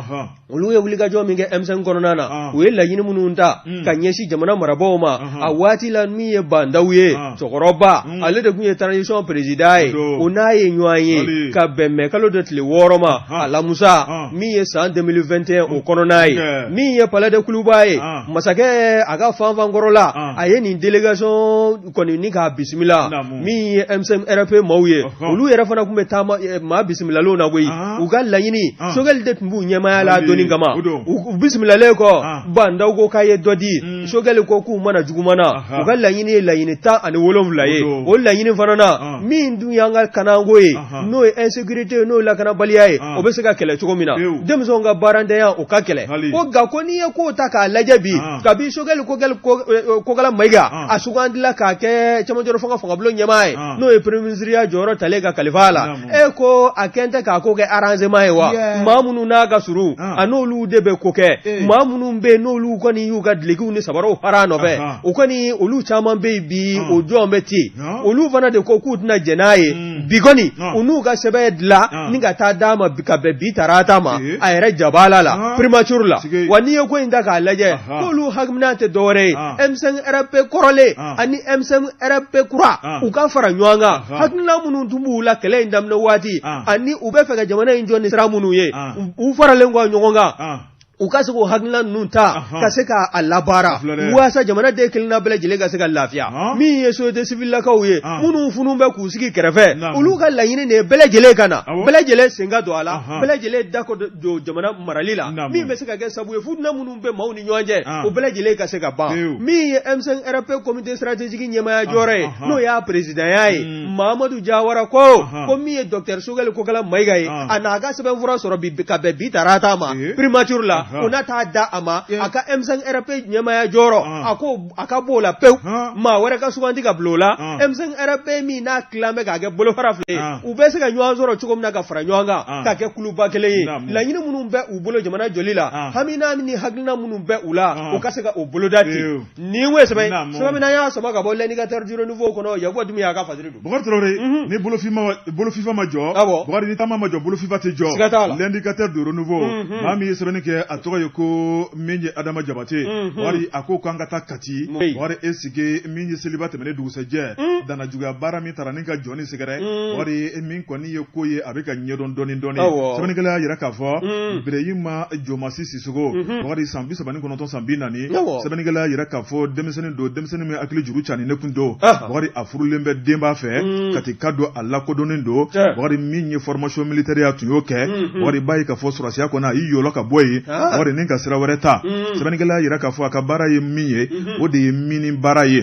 olu ye wulikajɔ min kɛ M5 kɔnɔna na ah. u ye laɲini minnu ta hmm. ka ɲɛsin jamana marabaaw ma a waati la min ye Bah N'Daw ye ah. cɛkɔrɔba hmm. ale de tun ye transition président ye o n'a ye ɲɔgɔn ye ka bɛn mɛ kalo dɔ tile 6 ma alamusa min ye san 2021 o kɔnɔna ye min ye palais de Kuluba ye masakɛ a ka fanfan kɔrɔla a ye nin délégation kɔni ni k'a bisimila min ye M5 RFP maaw ye olu yɛrɛ fana tun bɛ taama maa bisimilalenw na koyi u ka laɲini Choguel de tun b'u ɲɛmaaya la doni kama u bisimilalen kɔ Bah N'Daw ko k'a ye dɔ di Choguel ko k'u mana juguman na u ka laɲini ye laɲini 17 ye o laɲini fana na min dun y'an ka kanako ye n'o ye insécurité ye n'o ye lakanabaliya ye o bɛ se ka kɛlɛ cogo min na denmisɛnw ka baarantanya o ka kɛlɛ ko nka ko n'i ye kow ta k'a lajɛ bi kabi Choguel Kokala Mayiga a sugandila k'a kɛ cɛmancɛrɔ fanga fangabulon ɲɛmaa ye n'o ye premier ministre ya jɔyɔrɔ talen ka kalifa a la e ko a kɛn tɛ k'a ko kɛ arrangement ye wa maa minnu n'a ka surun a n'olu de bɛ ko kɛ maa minnu bɛ yen n'olu kɔni y'u ka dulokiw ni sabaraw fara a nɔfɛ o kɔni olu caman bɛ yen bi o jɔn bɛ ten olu fana de ko k'u tɛna jɛn n'a ye bi kɔni u n'u ka sɛbɛn dilan ni ka taa d'a ma ka bɛn bi tarata ma a yɛrɛ jabala la primature la wa n'i ye ko in ta k'a lajɛ k'olu hakilina tɛ dɔwɛrɛ ye M5 RFP kɔrɔlen ani M5 RFP kura u ka fara ɲɔgɔn kan hakilina minnu tun b'u la kɛlɛ in daminɛ waati ani u bɛ fɛ ka jamana in jɔ ni sira minnu ye u faralen kɔ ɲɔgɔn kan u ka se k'o hakilina ninnu ta ka se k'a labaara walasa jamanaden kelenna bɛɛ lajɛlen ka se ka lafiya min ye société civile lakaw ye minnu funu bɛ k'u sigi kɛrɛfɛ olu ka laɲini de ye bɛɛ lajɛlen ka na bɛɛ lajɛlen sen ka don a la bɛɛ lajɛlen da don jamana marali la min bɛ se ka kɛ sababu ye futina minnu bɛ maaw ni ɲɔgɔn cɛ o bɛɛ lajɛlen ka se ka ban min ye M5 RFP comité stratégique ɲɛmaaya jɔyɔrɔ ye n'o y'a présidentya ye Mahamadu Jawara ko ko min ye docteur Choguel Kokala Mayiga ye a n'a ka sɛbɛnfura sɔrɔ bi ka bɛn bi tarata ma primature la o na taa da a ma a ka M5 RFP ɲɛmaaya jɔyɔrɔ a ko a ka b'o la pewu maa wɛrɛ ka sugandi ka bila o la M5 RFP min n'a tilan bɛ k'a kɛ bolofara fila ye u bɛ se ka ɲɔgɔn sɔrɔ cogo min na ka fara ɲɔgɔn kan ka kɛ kuluba kelen ye laɲini minnu bɛ u bolo jamana jɔli la hamina ni hakilina minnu bɛ u la u ka se ka o boloda ten nin ye sɛbɛn sɛbɛn min y'a sama ka bɔ l'indicateur du renouveau kɔnɔ Yakuba Dumbuya y'a ka fasiri don. Bukari Tarawele ni bolofifa ma jɔ, awɔ, Bukari ni taama ma jɔ bolofifa tɛ jɔ, siga t'a la, l'indicateur du renouveau maa min ye sɛbɛnni kɛ a a tɔgɔ ye ko min ye Adama Jabate, Bukari, a ko k'an ka taa Kati. Bukari, e sigi min ye seliba tɛmɛnen dugusɛjɛ, danna juguya baara min taara ni ka jɔni sɛgɛrɛ, Bukari, min kɔni ye ko ye, a bɛ ka ɲɛdɔn dɔɔni dɔɔni. Sɛbɛnnikɛla y'a jira k'a fɔ Birehima Jomasi Sisoko, Bukari, san 39, san 40. Sɛbɛnnikɛla y'a jira k'a fɔ denmisɛnnin don, denmisɛnnin min hakili juru caani ne kun don. Bukari, a furulen bɛ, den b'a fɛ, Katika don, a lakodɔnnen don. Bukari, min ye formation militaire a tun y'o kɛ. Bukari, b'a ye k'a fɔ sɔrɔdasiya kɔnɔ a y'i yɔlɔ ka bɔ yen, Bukari, ni ka sira wɛrɛ ta. Sɛbɛnnikɛla y'a jira k'a fɔ a ka baara ye min ye, o de ye mini baara ye.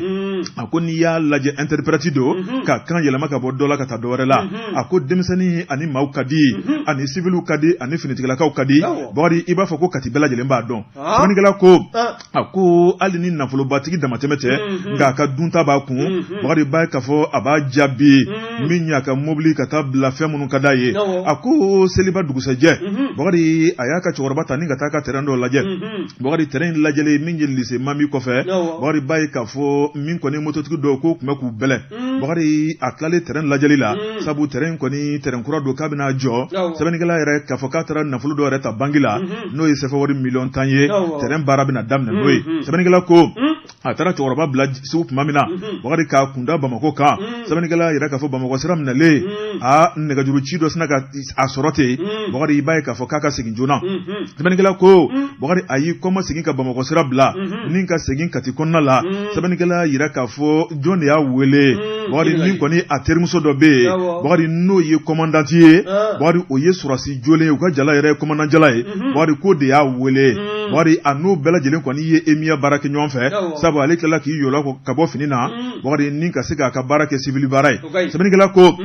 A ko n'i y'a lajɛ, interprète don, ka kan yɛlɛma ka bɔ dɔ la ka taa dɔ wɛrɛ la. A ko denmisɛnnin ani maaw ka di, ani civiliw ka di, ani finitigilakaw ka di. Bukari, i b'a fɔ ko Kati bɛɛ lajɛlen b'a dɔn. Sɛbɛnnikɛla ko a ko hali ni nafolobatigi damatɛmɛ tɛ, nka a ka dunta b'a kun. Bakari, b'a ye k'a fɔ a b'a jaabi min y'a ka mobili ka taa bila fɛn minnu ka d'a ye. A ko seliba dugusɛjɛ, Bakari, a y'a ka cɛkɔrɔba ta ni ka taa ka terrain dɔ lajɛ. Bakari, terrain lajɛlen min ye lycée Mami kɔfɛ, Bakari, b'a ye k'a fɔ min kɔni mototigi dɔw k'o tun bɛ k'u bɛlɛn. Bakari, a tilalen terrain lajɛli la, sabu terrain kɔni terrain kura don k'a bɛna jɔ, sɛbɛnnikɛla yɛrɛ k'a fɔ k'a taara nafolo dɔ yɛrɛ ta banki la, n'o ye CFA wari miliyɔn 10 ye, terrain baara bɛna daminɛ n'o ye. Sɛbɛnnikɛla ko a taara cɛkɔrɔba bila Segu tuma min na, Bakari, k'a kunda Bamakɔ kan, sɛbɛnnikɛla yɛrɛ k'a fɔ Bamakɔ sira minɛlen, a nɛgɛjuru ci dɔ sinna ka a sɔrɔ ten. Bakari, i b'a ye k'a fɔ k'a ka segin joona. Sɛbɛnnikɛla ko Bakari, a y'i kɔma segin ka Bamakɔ sira bila ni ka segin Kati kɔnɔna la. Sɛbɛnnikɛla yira k'a fɔ jɔn de y'a wele? Bakari, min kɔni a terimuso dɔ bɛ yen, Bakari, n'o ye commandant ye. Bakari, o ye sɔrɔdasi jolen ye, u ka jala yɛrɛ ye commandant jala ye. Bakari, k'o de y'a wele. Bakari, a n'o bɛɛ lajɛlen kɔni ye EMIA baara kɛ ɲɔgɔn fɛ, sabu ale tilala k'i yɔlɔ ka bɔ fini na, Bakari, ni ka se k'a ka baara kɛ civil baara ye. Sɛbɛnnikɛla ko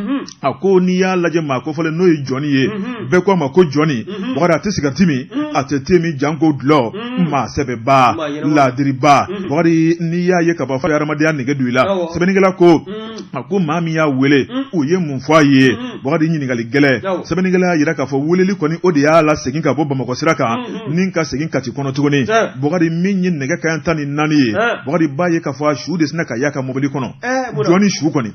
a ko n'i y'a lajɛ, maa kofɔlen n'o ye jɔni ye, bɛɛ ko a ma ko jɔni. Bakari, a tɛ sigariti min, a tɛ te min, janko dulɔ. Maa sɛbɛba, laadiriba. Bakari, n'i y'a ye ka ban, fɔ hadamadenya nege don i la. Sɛbɛnnikɛla ko a ko maa min y'a wele, o ye mun fɔ a ye? Bakari, ɲininkali gɛlɛn. Sɛbɛnnikɛla y'a jira k'a fɔ weleli kɔni, o de y'a lasegin ka bɔ Bamakɔ sira kan ni ka segin Kati kɔnɔ tuguni. Bakari, min ye nɛgɛ kanɲɛ 14 ye, Bakari, b'a ye k'a fɔ a su de sinna ka y'a ka mobili kɔnɔ. Jɔni su kɔni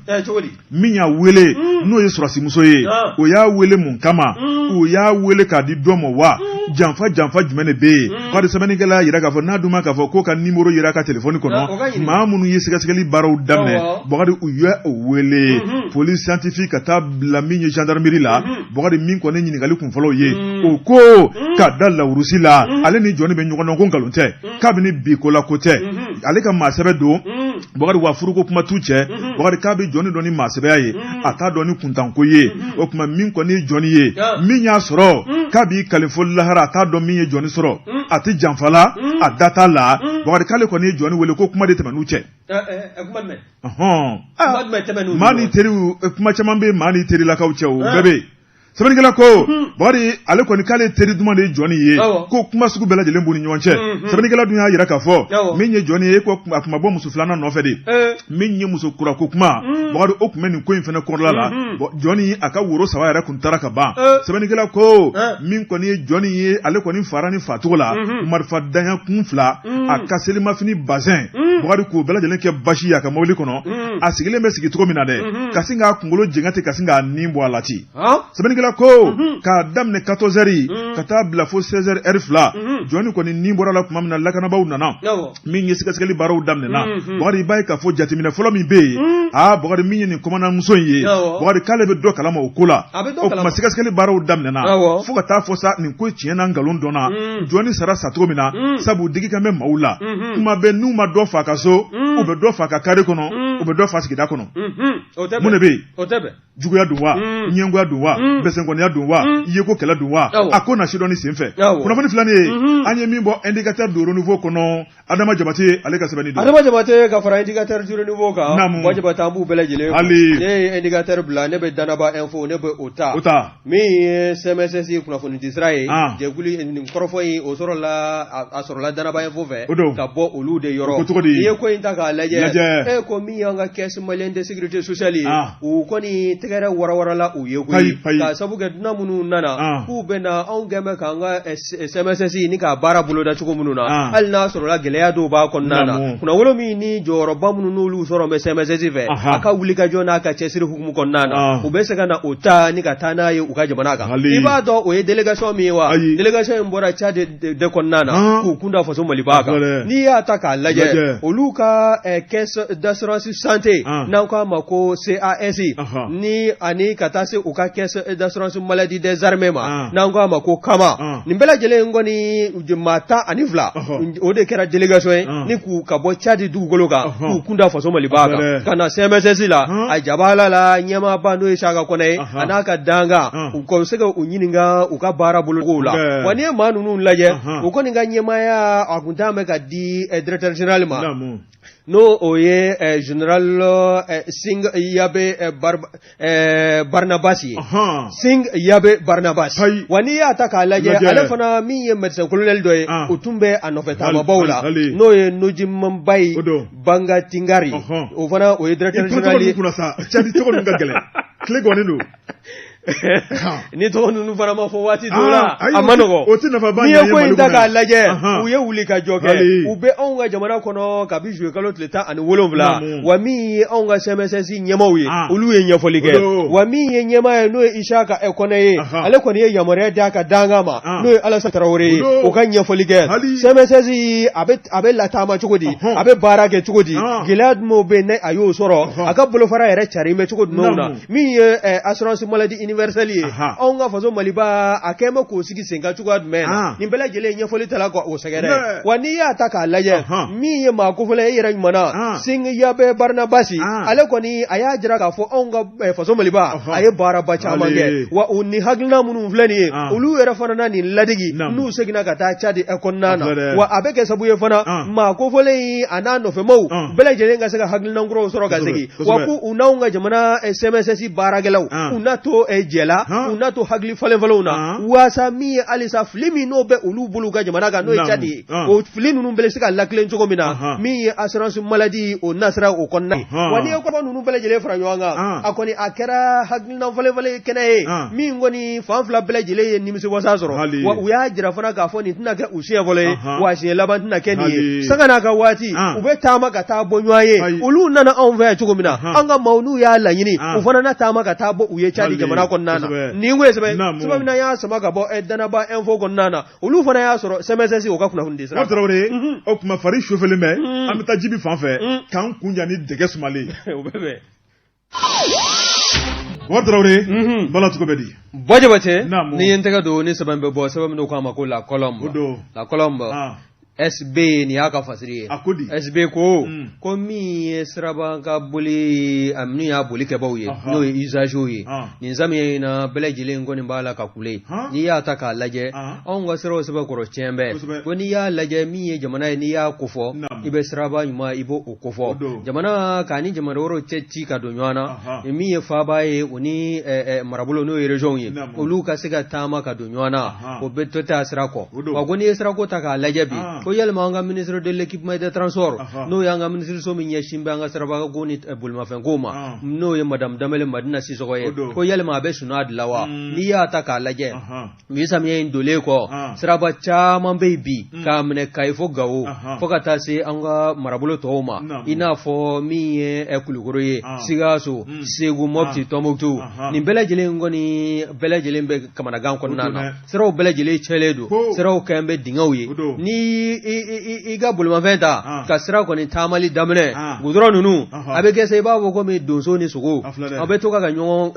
min y'a wele, n'o ye sɔrɔdasimuso ye, o y'a wele mun kama? O y'a wele k'a di dɔ ma wa? Janfa janfa jumɛn de bɛ yen? Bakari, sɛbɛnnikɛla y'a jira k'a fɔ n'a dun ma k'a fɔ k'o ka nimoro yera a ka telefɔni kɔnɔ, maa minnu ye sɛgɛsɛgɛli baaraw daminɛ, Bakari, u ye o wele, police scientifique ka taa bila min ye gendarmerie la. Bakari, min kɔni ɲininkali kun fɔlɔw ye, o ko ka da lawurusi la, ale ni jɔni bɛ ɲɔgɔn dɔn, ko nkalon tɛ, kabini bi ko la ko tɛ, ale ka maa sɛbɛ don. Bakari, wa furuko kuma t'u cɛ. Bakari, k'a bɛ jɔni dɔn ni maa sɛbɛya ye, a t'a dɔn ni kuntanko ye. O tuma min kɔni ye jɔni ye, min y'a sɔrɔ, k'a b'i kali fo lahara, a t'a dɔn min ye jɔni sɔrɔ. A tɛ janfa la, a da t'a la. Bakari, k'ale kɔni ye jɔni wele ko kuma de tɛmɛn'u cɛ. Maa ni teri, kuma caman bɛ maa ni terilakaw cɛ, o bɛɛ bɛ yen. Sɛbɛnnikɛla ko Bakari, ale kɔni k'ale teri duman de ye jɔni ye, ko kuma sugu bɛɛ lajɛlen b'u ni ɲɔgɔn cɛ. Sɛbɛnnikɛla dun y'a jira k'a fɔ min ye jɔni ye, ko a tun ma bɔ muso filanan nɔfɛ de, min ye muso kura ko kuma. Bakari, o tun bɛ nin ko in fana kɔrɔla la. Jɔni, a ka woro saba yɛrɛ tun taara ka ban. Sɛbɛnnikɛla ko min kɔni ye jɔni ye, ale kɔni fara ni facogo la, marifa daɲɛ kun fila, a ka selimafini bazɛn, Bakari, k'o bɛɛ lajɛlen kɛ basi ye a ka mobili kɔnɔ, a sigilen bɛ sigi cogo min na dɛ, ka sin k'a kunkolo jɛngɛ ten, ka sin k'a ni bɔ a la ten. Sɛbɛnnikɛla ko k'a daminɛ 14 heures ka taa bila fo 16 heures, heure fila, jɔni kɔni ni bɔra la tuma min na, lakanabaaw nana, min ye sɛgɛsɛgɛli baaraw daminɛna. Bakari, i b'a ye k'a fɔ jateminɛ fɔlɔ min bɛ yen, aa Bakari, min ye nin commandant muso in ye, Bakari, k'ale bɛ dɔ kalama o ko la. O tuma sɛgɛsɛgɛli baaraw daminɛna fo ka taa fɔ sa nin ko tiɲɛ na nkalon dɔnna, jɔni sara sacogo min na, sabu digi kan bɛ maaw la kuma bɛɛ. N'u ma dɔ fa ka so, u bɛ dɔ fa ka carré kɔnɔ, u bɛ dɔ fa sigida kɔnɔ. Mun de bɛ yen? Juguya don wa? Ɲɛngoya don wa? Bɛsɛnkɔniya don wa? Yeko kɛlɛ don wa? A ko na sidɔnni senfɛ. Kunnafoni filanan ye, an ye min bɔ Indicateur du Renouveau kɔnɔ, Adama Jabate, ale ka sɛbɛnni don. Adama Jabate ka fara Indicateur du Renouveau kan. Naamu. Buwa Jabate, an b'u bɛɛ lajɛlen fo. Hali. Ne ye Indicateur bila, ne bɛ Danaba Info, ne bɛ o ta. O ta. Min ye CMSS kunnafonidi sira ye, jɛkulu nin kɔrɔfɔ in, o sɔrɔla, a sɔrɔla Danaba Info fɛ. O don. Ka bɔ olu de yɔrɔ. O ko cogo di? N'i ye ko in ta k'a lajɛ. Lajɛ. E ko min ye y'an ka caisse malienne de sécurité sociale ye, u kɔni tɛgɛrɛ warawarala u ye koyi, ka sabu kɛ dunan minnu nana k'u bɛ na anw kɛn bɛ k'an ka CMSS ni k'a baara boloda cogo minnu na, hali n'a sɔrɔla gɛlɛya dɔw b'a kɔnɔna na, kunnawolo min ni jɔyɔrɔba minnu n'olu sɔrɔ bɛ CMSS fɛ, a ka wulikajɔ n'a ka cɛsiri hukumu kɔnɔna na, u bɛ se ka na o ta ni ka taa n'a ye u ka jamana kan. I b'a dɔn o ye délégation min ye wa? Délégation in bɔra Tchad de kɔnɔna na k'u kun da faso Maliba kan. N'i y'a ta k'a lajɛ, olu ka caisse d'assurance santé, n'an k'a ma ko CAS, ni ani ka taa se u ka caisse d'assurance maladie des armées ma, n'an k'a ma ko CAMA, nin bɛɛ lajɛlen kɔni maa 12, o de kɛra délégation ye ni k'u ka bɔ Tchad dugukolo kan k'u kun da faso Maliba kan ka na CMSS la. A jabala la ɲɛmaaba, n'o ye Saka Kɔnɛ ye, a n'a ka dankan, u ka se ka u ɲininka u ka baara bolokow la. Wa n'i ye maa ninnu lajɛ, u kɔni ka ɲɛmaaya a kun t'an bɛ ka di directeur général ma, n'o o ye général Sing Yabe Barnabas ye, Sing Yabe Barnabas. Wa n'i y'a ta k'a lajɛ, ale fana min ye médecin colonel dɔ ye, o tun bɛ a nɔfɛ taamabaw la, n'o ye Nojimbayi Banga Tingari, o fana o ye directeur général ye. Tchad tɔgɔ ninnu ka gɛlɛn, tile gɔnnen don. Ni tɔgɔ ninnu fana ma fɔ waati dɔw la, a ma nɔgɔn. O tɛ nafaba. N'i ye ko in ta k'a lajɛ, u ye wuli ka jɔ kɛ, u bɛ anw ka jamana kɔnɔ kabi juillet kalo tile 17. Wa min ye anw ka CMSS ɲɛmaaw ye, olu ye ɲɛfɔli kɛ. Wa min ye ɲɛmaa ye, n'o ye Isaka Kɔnɛ ye, ale kɔni ye yamaruya di a ka dankan ma, n'o ye Alassane Tarawele ye, o ka ɲɛfɔli kɛ CMSS a bɛ lataama cogo di, a bɛ baara kɛ cogo di, gɛlɛya jumɛnw bɛ yen, a y'o sɔrɔ, a ka bolofara yɛrɛ cari bɛ cogo jumɛnw na. Min ye assurance maladie universelle ye, anw ka faso Maliba a kɛn bɛ k'o sigi sen kan cogoya jumɛn na, nin bɛɛ lajɛlen ɲɛfɔli tala ka o sɛgɛrɛ. Wa n'i y'a ta k'a lajɛ, min ye maa kofɔlen e yɛrɛ ɲuman na, Sing Yabe Barnabasi, ale kɔni a y'a jira k'a fɔ anw ka faso Maliba a ye baaraba caman kɛ. Wa o ni hakilina minnu filɛ nin ye, olu yɛrɛ fana na nin ladegi n'u seginna ka taa Tchad kɔnɔna na. Wa a bɛ kɛ sababu ye fana, maa kofɔlen in a n'a nɔfɛmaw bɛɛ lajɛlen ka se ka hakilina kuraw sɔrɔ ka segin. Wa ko u n'anw ka jamana CMSS baarakɛlaw, u n'a to jɛ la, u n'a to hakili falen falenw na, waasa min ye halisa fili min n'o bɛ olu bolo u ka jamana kan, n'o ye Tchad ye, o fili ninnu bɛ se ka lakilen cogo min na, min ye assurance maladie o nasira o kɔnɔna. Wa n'i ye kɔrɔfɔ ninnu bɛɛ lajɛlen fara ɲɔgɔn kan, a kɔni a kɛra hakilina falen falen kɛnɛ ye min kɔni fan fila bɛɛ lajɛlen ye nimisiwasa sɔrɔ. Wa u y'a jira fana k'a fɔ nin tɛna kɛ u siɲɛ fɔlɔ ye, wa siɲɛ laban tɛna kɛ nin ye. Sanga n'a ka waati, u bɛ taama ka taa bɔ ɲɔgɔn ye. Olu nana anw fɛ yan cogo min na, an ka maaw n'u y'a laɲini, u fana na taama ka taa bɔ u ye Tchad jamana kɔnɔna na. Nin ko ye sɛbɛn sɛbɛn min y'a sama ka bɔ Danaba Info kɔnɔna na, olu fana y'a sɔrɔ CMSS o ka kunnafoni di sira. Tarawele, o tuma fari sofelen bɛ, an bɛ taa Jibi fan fɛ k'an kun ja ni dɛgɛ sumalen. O bɛ bɛn. Bɔkari Tarawele, bala cogo bɛ di? Bɔ Jabate, ni ye n tɛgɛ don ni sɛbɛn bɛ bɔ, sɛbɛn min k'a ma ko La Colombe, La Colombe SB, nin y'a ka fasiri ye. A ko di? SB ko min ye siraba ka boli, a minnu y'a boli kɛbaw ye, n'o ye usagers ye, nin samiya in na bɛɛ lajɛlen kɔni b'a la ka kule. N'i y'a ta k'a lajɛ, anw ka siraw sɛbɛkɔrɔ tiɲɛ bɛɛ ko n'i y'a lajɛ, min ye jamana ye, n'i y'a kofɔ, i bɛ siraba ɲuman i b'o kofɔ. Jamana k'a ni jamana wɛrɛw cɛ ci ka don ɲɔgɔn na, min ye faaba ye, o ni marabolo, n'o ye région ye, olu ka se ka taama ka don ɲɔgɔn na, o bɛ to taa sira kɔ. Wa ko n'i ye sirako ta k'a lajɛ bi, ko yalima an ka ministre de l'équipement et des transports, n'o y'an ka minisiriso min ɲɛsin bɛ an ka sirabako ni bolimafɛnko ma, n'o ye madame Danbɛlɛ Madina Sisɔkɔ ye, ko yalima a bɛ sunaa de la wa? N'i y'a ta k'a lajɛ, bi samiya in donlen kɔ, siraba caman bɛ yen bi, k'a minɛ Kayi fo Gawo, fo ka taa se an ka marabolo tɔw ma, i n'a fɔ min ye Kulukoro ye, Sikaso, Segu, Mɔpti, Tɔnbukutu, nin bɛɛ lajɛlen kɔni bɛɛ lajɛlen bɛ kamanagan kɔnɔna na. Siraw bɛɛ lajɛlen cɛlen don, siraw kɛlen bɛ dingɛw ye. Ni i ka bolimafɛn ta ka sira kɔni taamali daminɛ, gudɔrɔn ninnu a bɛ kɛ sa i b'a fɔ komi donso ni sogo, a bɛ to ka ɲɔgɔn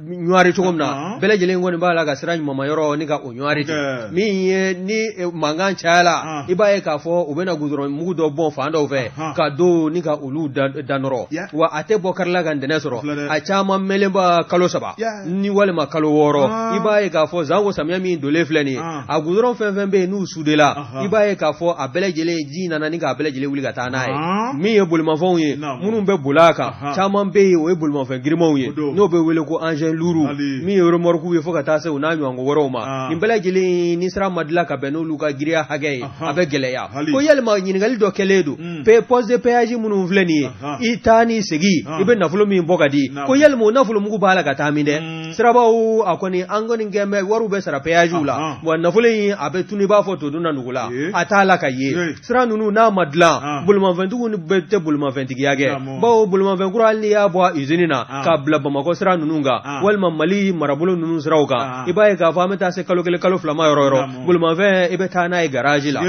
ɲɔgɔnri cogo min na. Bɛɛ lajɛlen kɔni b'a la ka sira ɲuman yɔrɔ ni ka o ɲɔgɔnri ten. Min ye ni mankan cayala, i b'a ye k'a fɔ u bɛna gudɔrɔn mugu dɔ bɔn fan dɔw fɛ ka don ni ka olu danɔrɔ. Wa a tɛ bɔ karila ka ntɛnɛn sɔrɔ, a caman mɛnlen ba kalo 3 ni walima kalo 6. I b'a ye k'a fɔ zanko samiya min donlen filɛ nin ye, a gudɔrɔn fɛn fɛn bɛ yen n'u sudela, i b'a ye k'a fɔ a bɛɛ lajɛlen ji nana ni k'a bɛɛ lajɛlen wuli ka taa n'a ye min ye bolimafɛnw ye minnu bɛ boli a kan caman bɛ yen o ye bolimafɛn girimanw ye n'o bɛ wele ko engin lourd min ye remorque ye fo ka taa se u n'a ɲɔgɔn wɛrɛw ma nin bɛɛ lajɛlen ni sira ma dilan ka bɛn n'olu ka giriya hakɛ ye a bɛ gɛlɛya ko yalima ɲininkali dɔ kɛlen don poste de péage minnu filɛ nin ye i taa ni segin i bɛ nafolo min bɔ ka di ko yalima o nafolo mugu b'a la ka taa min dɛ sirabaw a kɔni an kɔni kɛn bɛ wariw bɛ sara péagew la wa nafolo in a bɛ tunu i b'a fɔ to dunna nugu la a t'a la ka ye sira ninnu n'a ma dilan bolimafɛntigiw ni bɛɛ tɛ bolimafɛntigiya kɛ bawo bolimafɛn kura hali n'i y'a bɔ usine na k'a bila Bamakɔ sira ninnu kan walima Mali marabolo ninnu siraw kan i b'a ye k'a fɔ an bɛ taa se kalo kelen kalo fila ma yɔrɔ yɔrɔ bolimafɛn i bɛ taa n'a ye garage la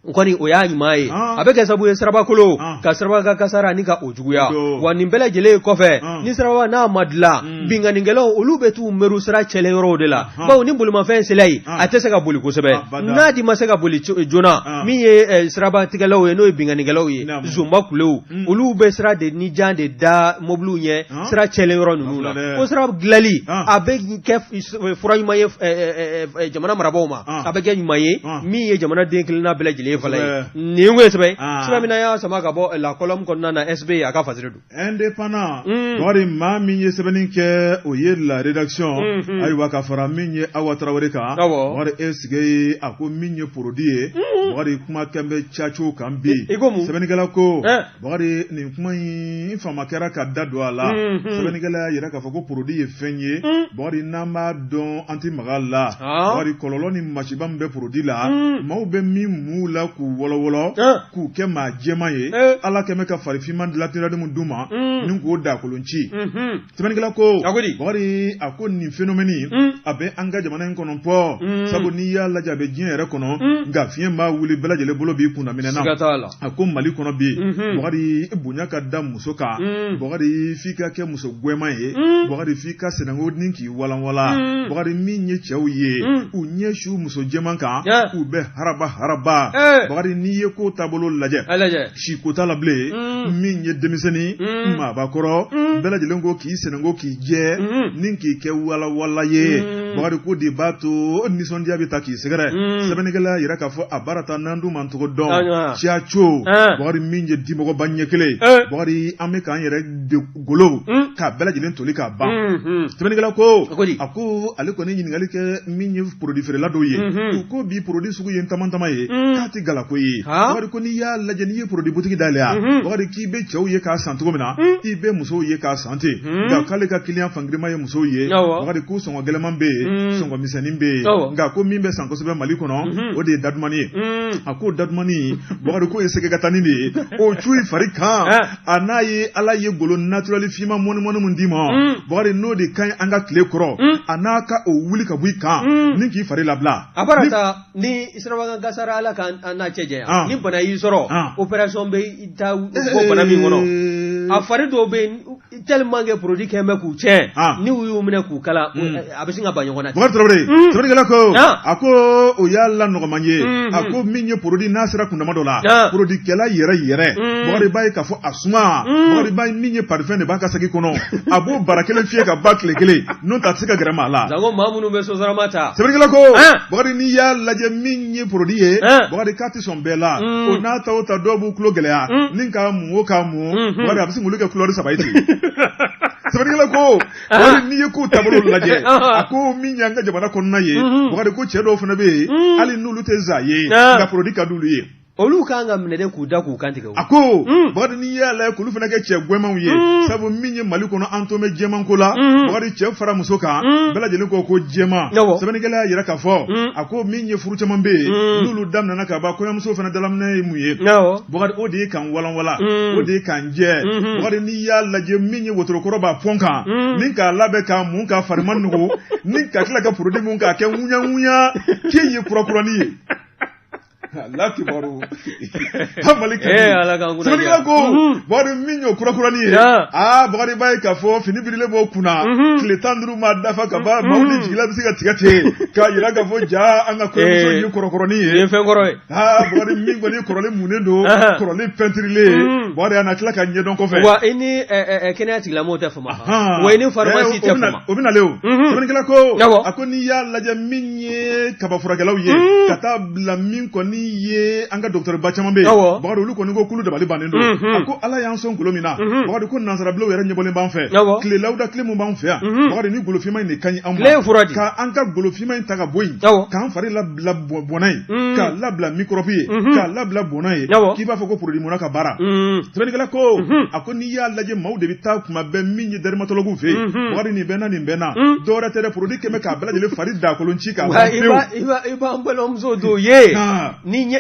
kɔni o y'a ɲuman ye a bɛ kɛ sababu ye sirabakolo ka siraba ka kasara ni ka o juguya wa nin bɛɛ lajɛlen kɔfɛ ni siraba n'a ma dilan binkannikɛlaw olu bɛ t'u meru sira cɛlen yɔrɔw de la bawo ni bolimafɛn sera yen a tɛ se ka boli kosɛbɛ n'a di ma se ka boli joona min ye sirabatigɛlaw ye n'o ye binkannikɛlaw ye zonba kulew olu bɛ sira de ni jan de da mobiliw ɲɛ sira cɛlen yɔrɔ ninnu na ko sira dilanli a bɛ kɛ fura ɲuman ye jamana marabaaw ma a bɛ kɛ ɲuman ye min ye jamana den kelenna bɛɛ lajɛlen fana ye nin ye sɛbɛn sɛbɛn min n'an y'a sama ka bɔ La Colombe kɔnɔna na SB a ka fasiri don Indépendant Bakari maa min ye sɛbɛnni kɛ o ye la rédaction ayiwa ka fara min ye Awa Tarawele kan Bakari e sigi ye a ko min ye produit ye Bakari kuma kɛn bɛ caco kan bi sɛbɛnnikɛla ko Bakari nin kuma in faama kɛra ka da don a la sɛbɛnnikɛla y'a jira k'a fɔ ko produit ye fɛn ye Bakari n'an b'a dɔn an tɛ maga a la Bakari kɔlɔlɔ ni masiba min bɛ produit la maaw bɛ min mu la k'u wɔlɔwɔlɔ k'u kɛ maa jɛman ye Ala kɛn bɛ ka fari finman dilan min d'u ma ni k'o dakolon ci sɛbɛnnikɛla ko Bakari a ko nin phénomène a bɛ an ka jamana in kɔnɔ pɔ sabu n'i y'a lajɛ a bɛ diɲɛ yɛrɛ kɔnɔ nka fiɲɛ b'a wuli bɛɛ lajɛlen bolo b'i kunda minɛ na a ko Mali kɔnɔ bi Bakari bonya ka da muso kan Bakari f'i ka kɛ muso gwɛman ye Bakari f'i ka senanko ni k'i walanwalan Bakari min ye cɛw ye u ɲɛ su muso jɛman kan u bɛ haraba haraba Bakari n'i ye ko taabolo lajɛ si ko t'a la bilen min ye denmisɛnnin maabakɔrɔ bɛɛ lajɛlen ko k'i senanko k'i jɛ ni k'i kɛ walawala ye Bakari ko de b'a to nisɔndiya bɛ taa k'i sɛgɛrɛ sɛbɛnnikɛla y'a jira k'a fɔ a baara ta n'an dun man tɔgɔ dɔn caco Bakari min ye dimɔgɔba ɲɛ kelen Bakari an bɛ k'an yɛrɛ golo k'a bɛɛ lajɛlen toli k'a ban sɛbɛnnikɛla ko a ko ale kɔni ɲininkali kɛ min ye produit feerela dɔw ye u ko bi produit sugu ye tamantama ye k'a tɛ galako ye Bakari ko n'i y'a lajɛ n'i ye produit butigi dayɛlɛ yan Bakari k'i bɛ cɛw ye k'a san cogo min na i bɛ musow ye k'a san ten nka k'ale ka client fangirima ye musow ye Bakari ko sɔngɔ gɛlɛman bɛ yen sɔngɔ misɛnnin bɛ yen nka ko min bɛ san kosɛbɛ Mali kɔnɔ o de ye dadumani ye a ko dadumani Bakari k'o ye sɛgɛkatani de ye o cu i fari kan a n'a ye Ala ye golo naturel finman mɔni mɔni min d'i ma Bakari n'o de ka ɲi an ka tile kɔrɔ a n'a ka o wuli ka bɔ i kan ni k'i fari labila a bara ta ni sirabakan kasara Ala k'an n'a cɛ janya ni bana y'i sɔrɔ opération bɛ taa bɔ bana min kɔnɔ a fari dɔw bɛ yen tellement que produit kɛn bɛ k'u tiɲɛ ni u y'u minɛ k'u kala a bɛ sin ka ban ɲɔgɔn na Bakari Tarawele sɛbɛnnikɛla ko a ko o y'a la nɔgɔman ye a ko min ye produit n'a sera kundama dɔ la produit kɛla yɛrɛ yɛrɛ Bakari b'a ye k'a fɔ a suma Bakari b'a ye min ye parfum de b'a ka saki kɔnɔ a b'o bara kelen fiyɛ ka ban tile kelen n'o tɛ a tɛ se ka gɛrɛ maa la sanko maa minnu bɛ sosarama ta sɛbɛnnikɛla ko Bakari n'i y'a lajɛ min ye produit ye Bakari k'a tɛ sɔn bɛɛ la o n'a ta o ta dɔw b'u tulo gɛlɛya ni k'a mun o k'a mun Bakari a bɛ sin k'olu kɛ couleur saba ye ten sɛbɛnnikɛla ko Bakari n'i ye ko taabolo lajɛ a ko min y'an ka jamana kɔnɔna ye Bakari ko cɛ dɔw fana bɛ yen hali n'olu tɛ za ye nka produit ka d'olu ye olu kan ka minɛ de k'u da k'u kan tigɛ a ko Bakari n'i y'a lajɛ k'olu fana kɛ cɛ gwɛmanw ye sabu min ye Mali kɔnɔ an to bɛ jɛman ko la Bakari cɛ fara muso kan bɛɛ lajɛlen ko ko jɛman sɛbɛnnikɛla y'a jira k'a fɔ a ko min ye furu caman bɛ yen n'olu daminɛna ka ban kɔɲɔmuso fana dalaminɛ ye mun ye Bakari o de ye k'an walanwalan o de ye k'an jɛ Bakari n'i y'a lajɛ min ye wotorokɔrɔ b'a pɔn kan ni k'a labɛn k'a mun k'a farima nugu ni ka tila ka produit mun k'a kɛ ŋuɲa ŋuɲa k'e ye kurakurani ye La kibaru Mali sɛbɛnnikɛla ko Bakari min y'o kurakurani ye aa Bakari b'a ye k'a fɔ fini birilen b'o kunna tile 15 ma dafa ka ban maaw ni jigila bɛ se ka tigɛ ten k'a jira k'a fɔ ja an ka kɔɲɔmuso ye kɔrɔkɔrɔnin ye ye fɛn kɔrɔ ye aa Bakari min kɔni ye kɔrɔlen munnen don kɔrɔlen pɛntirilen Bɔkari a na tila ka ɲɛdɔn kɔfɛ. Wa i ni kɛnɛya tigilamɔgɔw tɛ fama. Wa i ni faramasi tɛ fama. O bɛ nalen o. Sɛbɛnnikɛla ko a ko n'i y'a lajɛ min ye kabafurakɛlaw ye ka taa bila min kɔni ye an ka dɔgɔtɔrɔba caman bɛ yen, Bakari, olu kɔni ko k'olu dabali bannen don. A ko Ala y'an sɔn golo min na, Bakari, ko nansarabilenw yɛrɛ ɲɛbɔlen b'an fɛ. Tile lawuda tile min b'an fɛ yan, Bakari, ni golofinma in de ka ɲi anw ma. Ka an ka golofinma in ta ka bɔ yen, k'an fari labila bɔnna ye, k'a labila microbe ye, k'a labila bɔnna ye, k'i b'a fɔ ko produit mɔnna ka baara. Sɛbɛnnikɛla ko a ko n'i y'a lajɛ, maaw de bɛ taa kuma bɛɛ min ye dermatologue fɛ yen, Bakari, nin bɛ na, nin bɛ na, dɔwɛrɛ tɛ dɛ, produit kɛmɛ k'a bɛɛ lajɛlen fari dakolon ci k'a ban pewu. I b'an balimamuso dɔw ye ni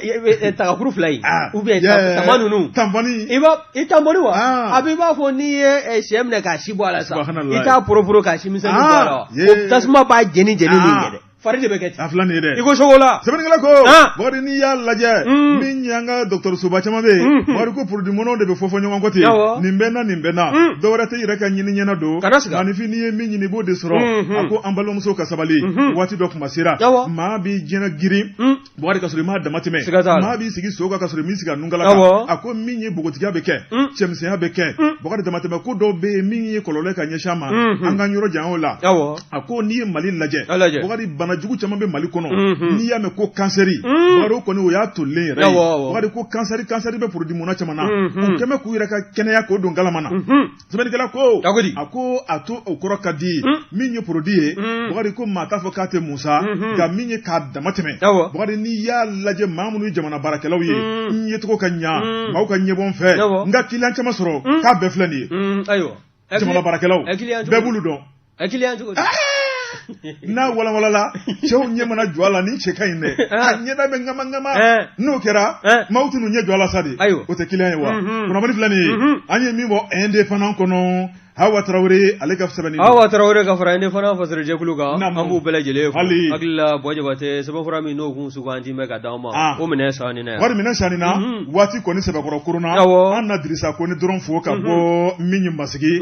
tagakuru fila ye ou bien tama ninnu tanpɔni, i b'a i tanpɔni wa, a b'i b'a fɔ n'i ye sɛ minɛ k'a si bɔ a la sa, i t'a poroporo k'a si misɛnnin bɔ a la wa, o tasuma b'a jeni jeni min kɛ dɛ, fari de bɛ kɛ ten. A filɛ nin ye dɛ. I ko sogola. Sɛbɛnnikɛla ko Bakari, n'i y'a lajɛ min ye an ka dɔgɔtɔrɔsoba caman bɛ yen, Bakari, ko produit mɔnɛw de bɛ fɔ fɔ ɲɔgɔn kɔ ten, nin bɛ na, nin bɛ na, dɔwɛrɛ tɛ, i yɛrɛ ka ɲini ɲɛna don. Kana siga. Maaninfin, n'i ye min ɲini, i b'o de sɔrɔ. A ko an balimamusow ka sabali, waati dɔ kuma sera, maa b'i jɛnɛ girin, Bakari, ka sɔrɔ i m'a dama tɛmɛ. Siga t'a la. Maa b'i sigi so kan ka sɔrɔ i m'i sigi a nunkala kan. A ko min ye npogotigiya bɛ kɛ, cɛmisɛnya bɛ kɛ, Bakari, damatɛmɛ ko dɔw bɛ yen min ye kɔlɔlɔ ye ka ɲɛsin a ma, an k'an yɔrɔ janya o la. A ko n'i ye Mali lajɛ, Bakari, bana jugu caman bɛ Mali kɔnɔ. N'i y'a mɛn ko kansɛri, Bakari, o kɔni o y'a tolilen yɛrɛ ye. Bakari ko kansɛri, kansɛri bɛ produit mɔnna caman na, u kɛmɛ k'u yɛrɛ ka kɛnɛya k'o don galama na. Sɛbɛnnikɛla ko a ko a to o kɔrɔ ka di min ye produit ye, Bakari, ko maa t'a fɔ k'a tɛ mun sa, nka min ye k'a dama tɛmɛ, Bakari, n'i y'a lajɛ maa minnu ye jamana baarakɛlaw ye, n yecogo ka ɲa, maaw ka ɲɛbɔ n fɛ, n ka kiliyan caman sɔrɔ, k'a bɛɛ filɛ nin ye. Ayiwa. Jamana baarakɛlaw bɛɛ b'olu dɔn. Cogo di? N'a walawalala, cɛw ɲɛ mana jɔ a la, ni cɛ ka ɲi dɛ, a ɲɛda bɛ ŋama ŋama. N'o kɛra, maaw tɛn'u ɲɛ jɔ a la sa de, o tɛ kiliyan ye wa? Kunnafoni filɛ nin ye, an ye min bɔ Indépendant kɔnɔ, Hawa Tarawele ale ka sɛbɛnni. Hawa Tarawele ka fara Indépendant fasɛrɛjɛkulu kan, an b'u bɛɛ lajɛlen fo. Hakili la, Buwa Jabatɛ, sɛbɛnfura min n'o kun sugandi bɛ ka d'anw ma, o minɛ sanni na. Wari minɛ sanni na, waati kɔni sɛbɛkɔrɔ koronna. An na Dirisa Kone dɔrɔn fo ka bɔ min ye Masigi.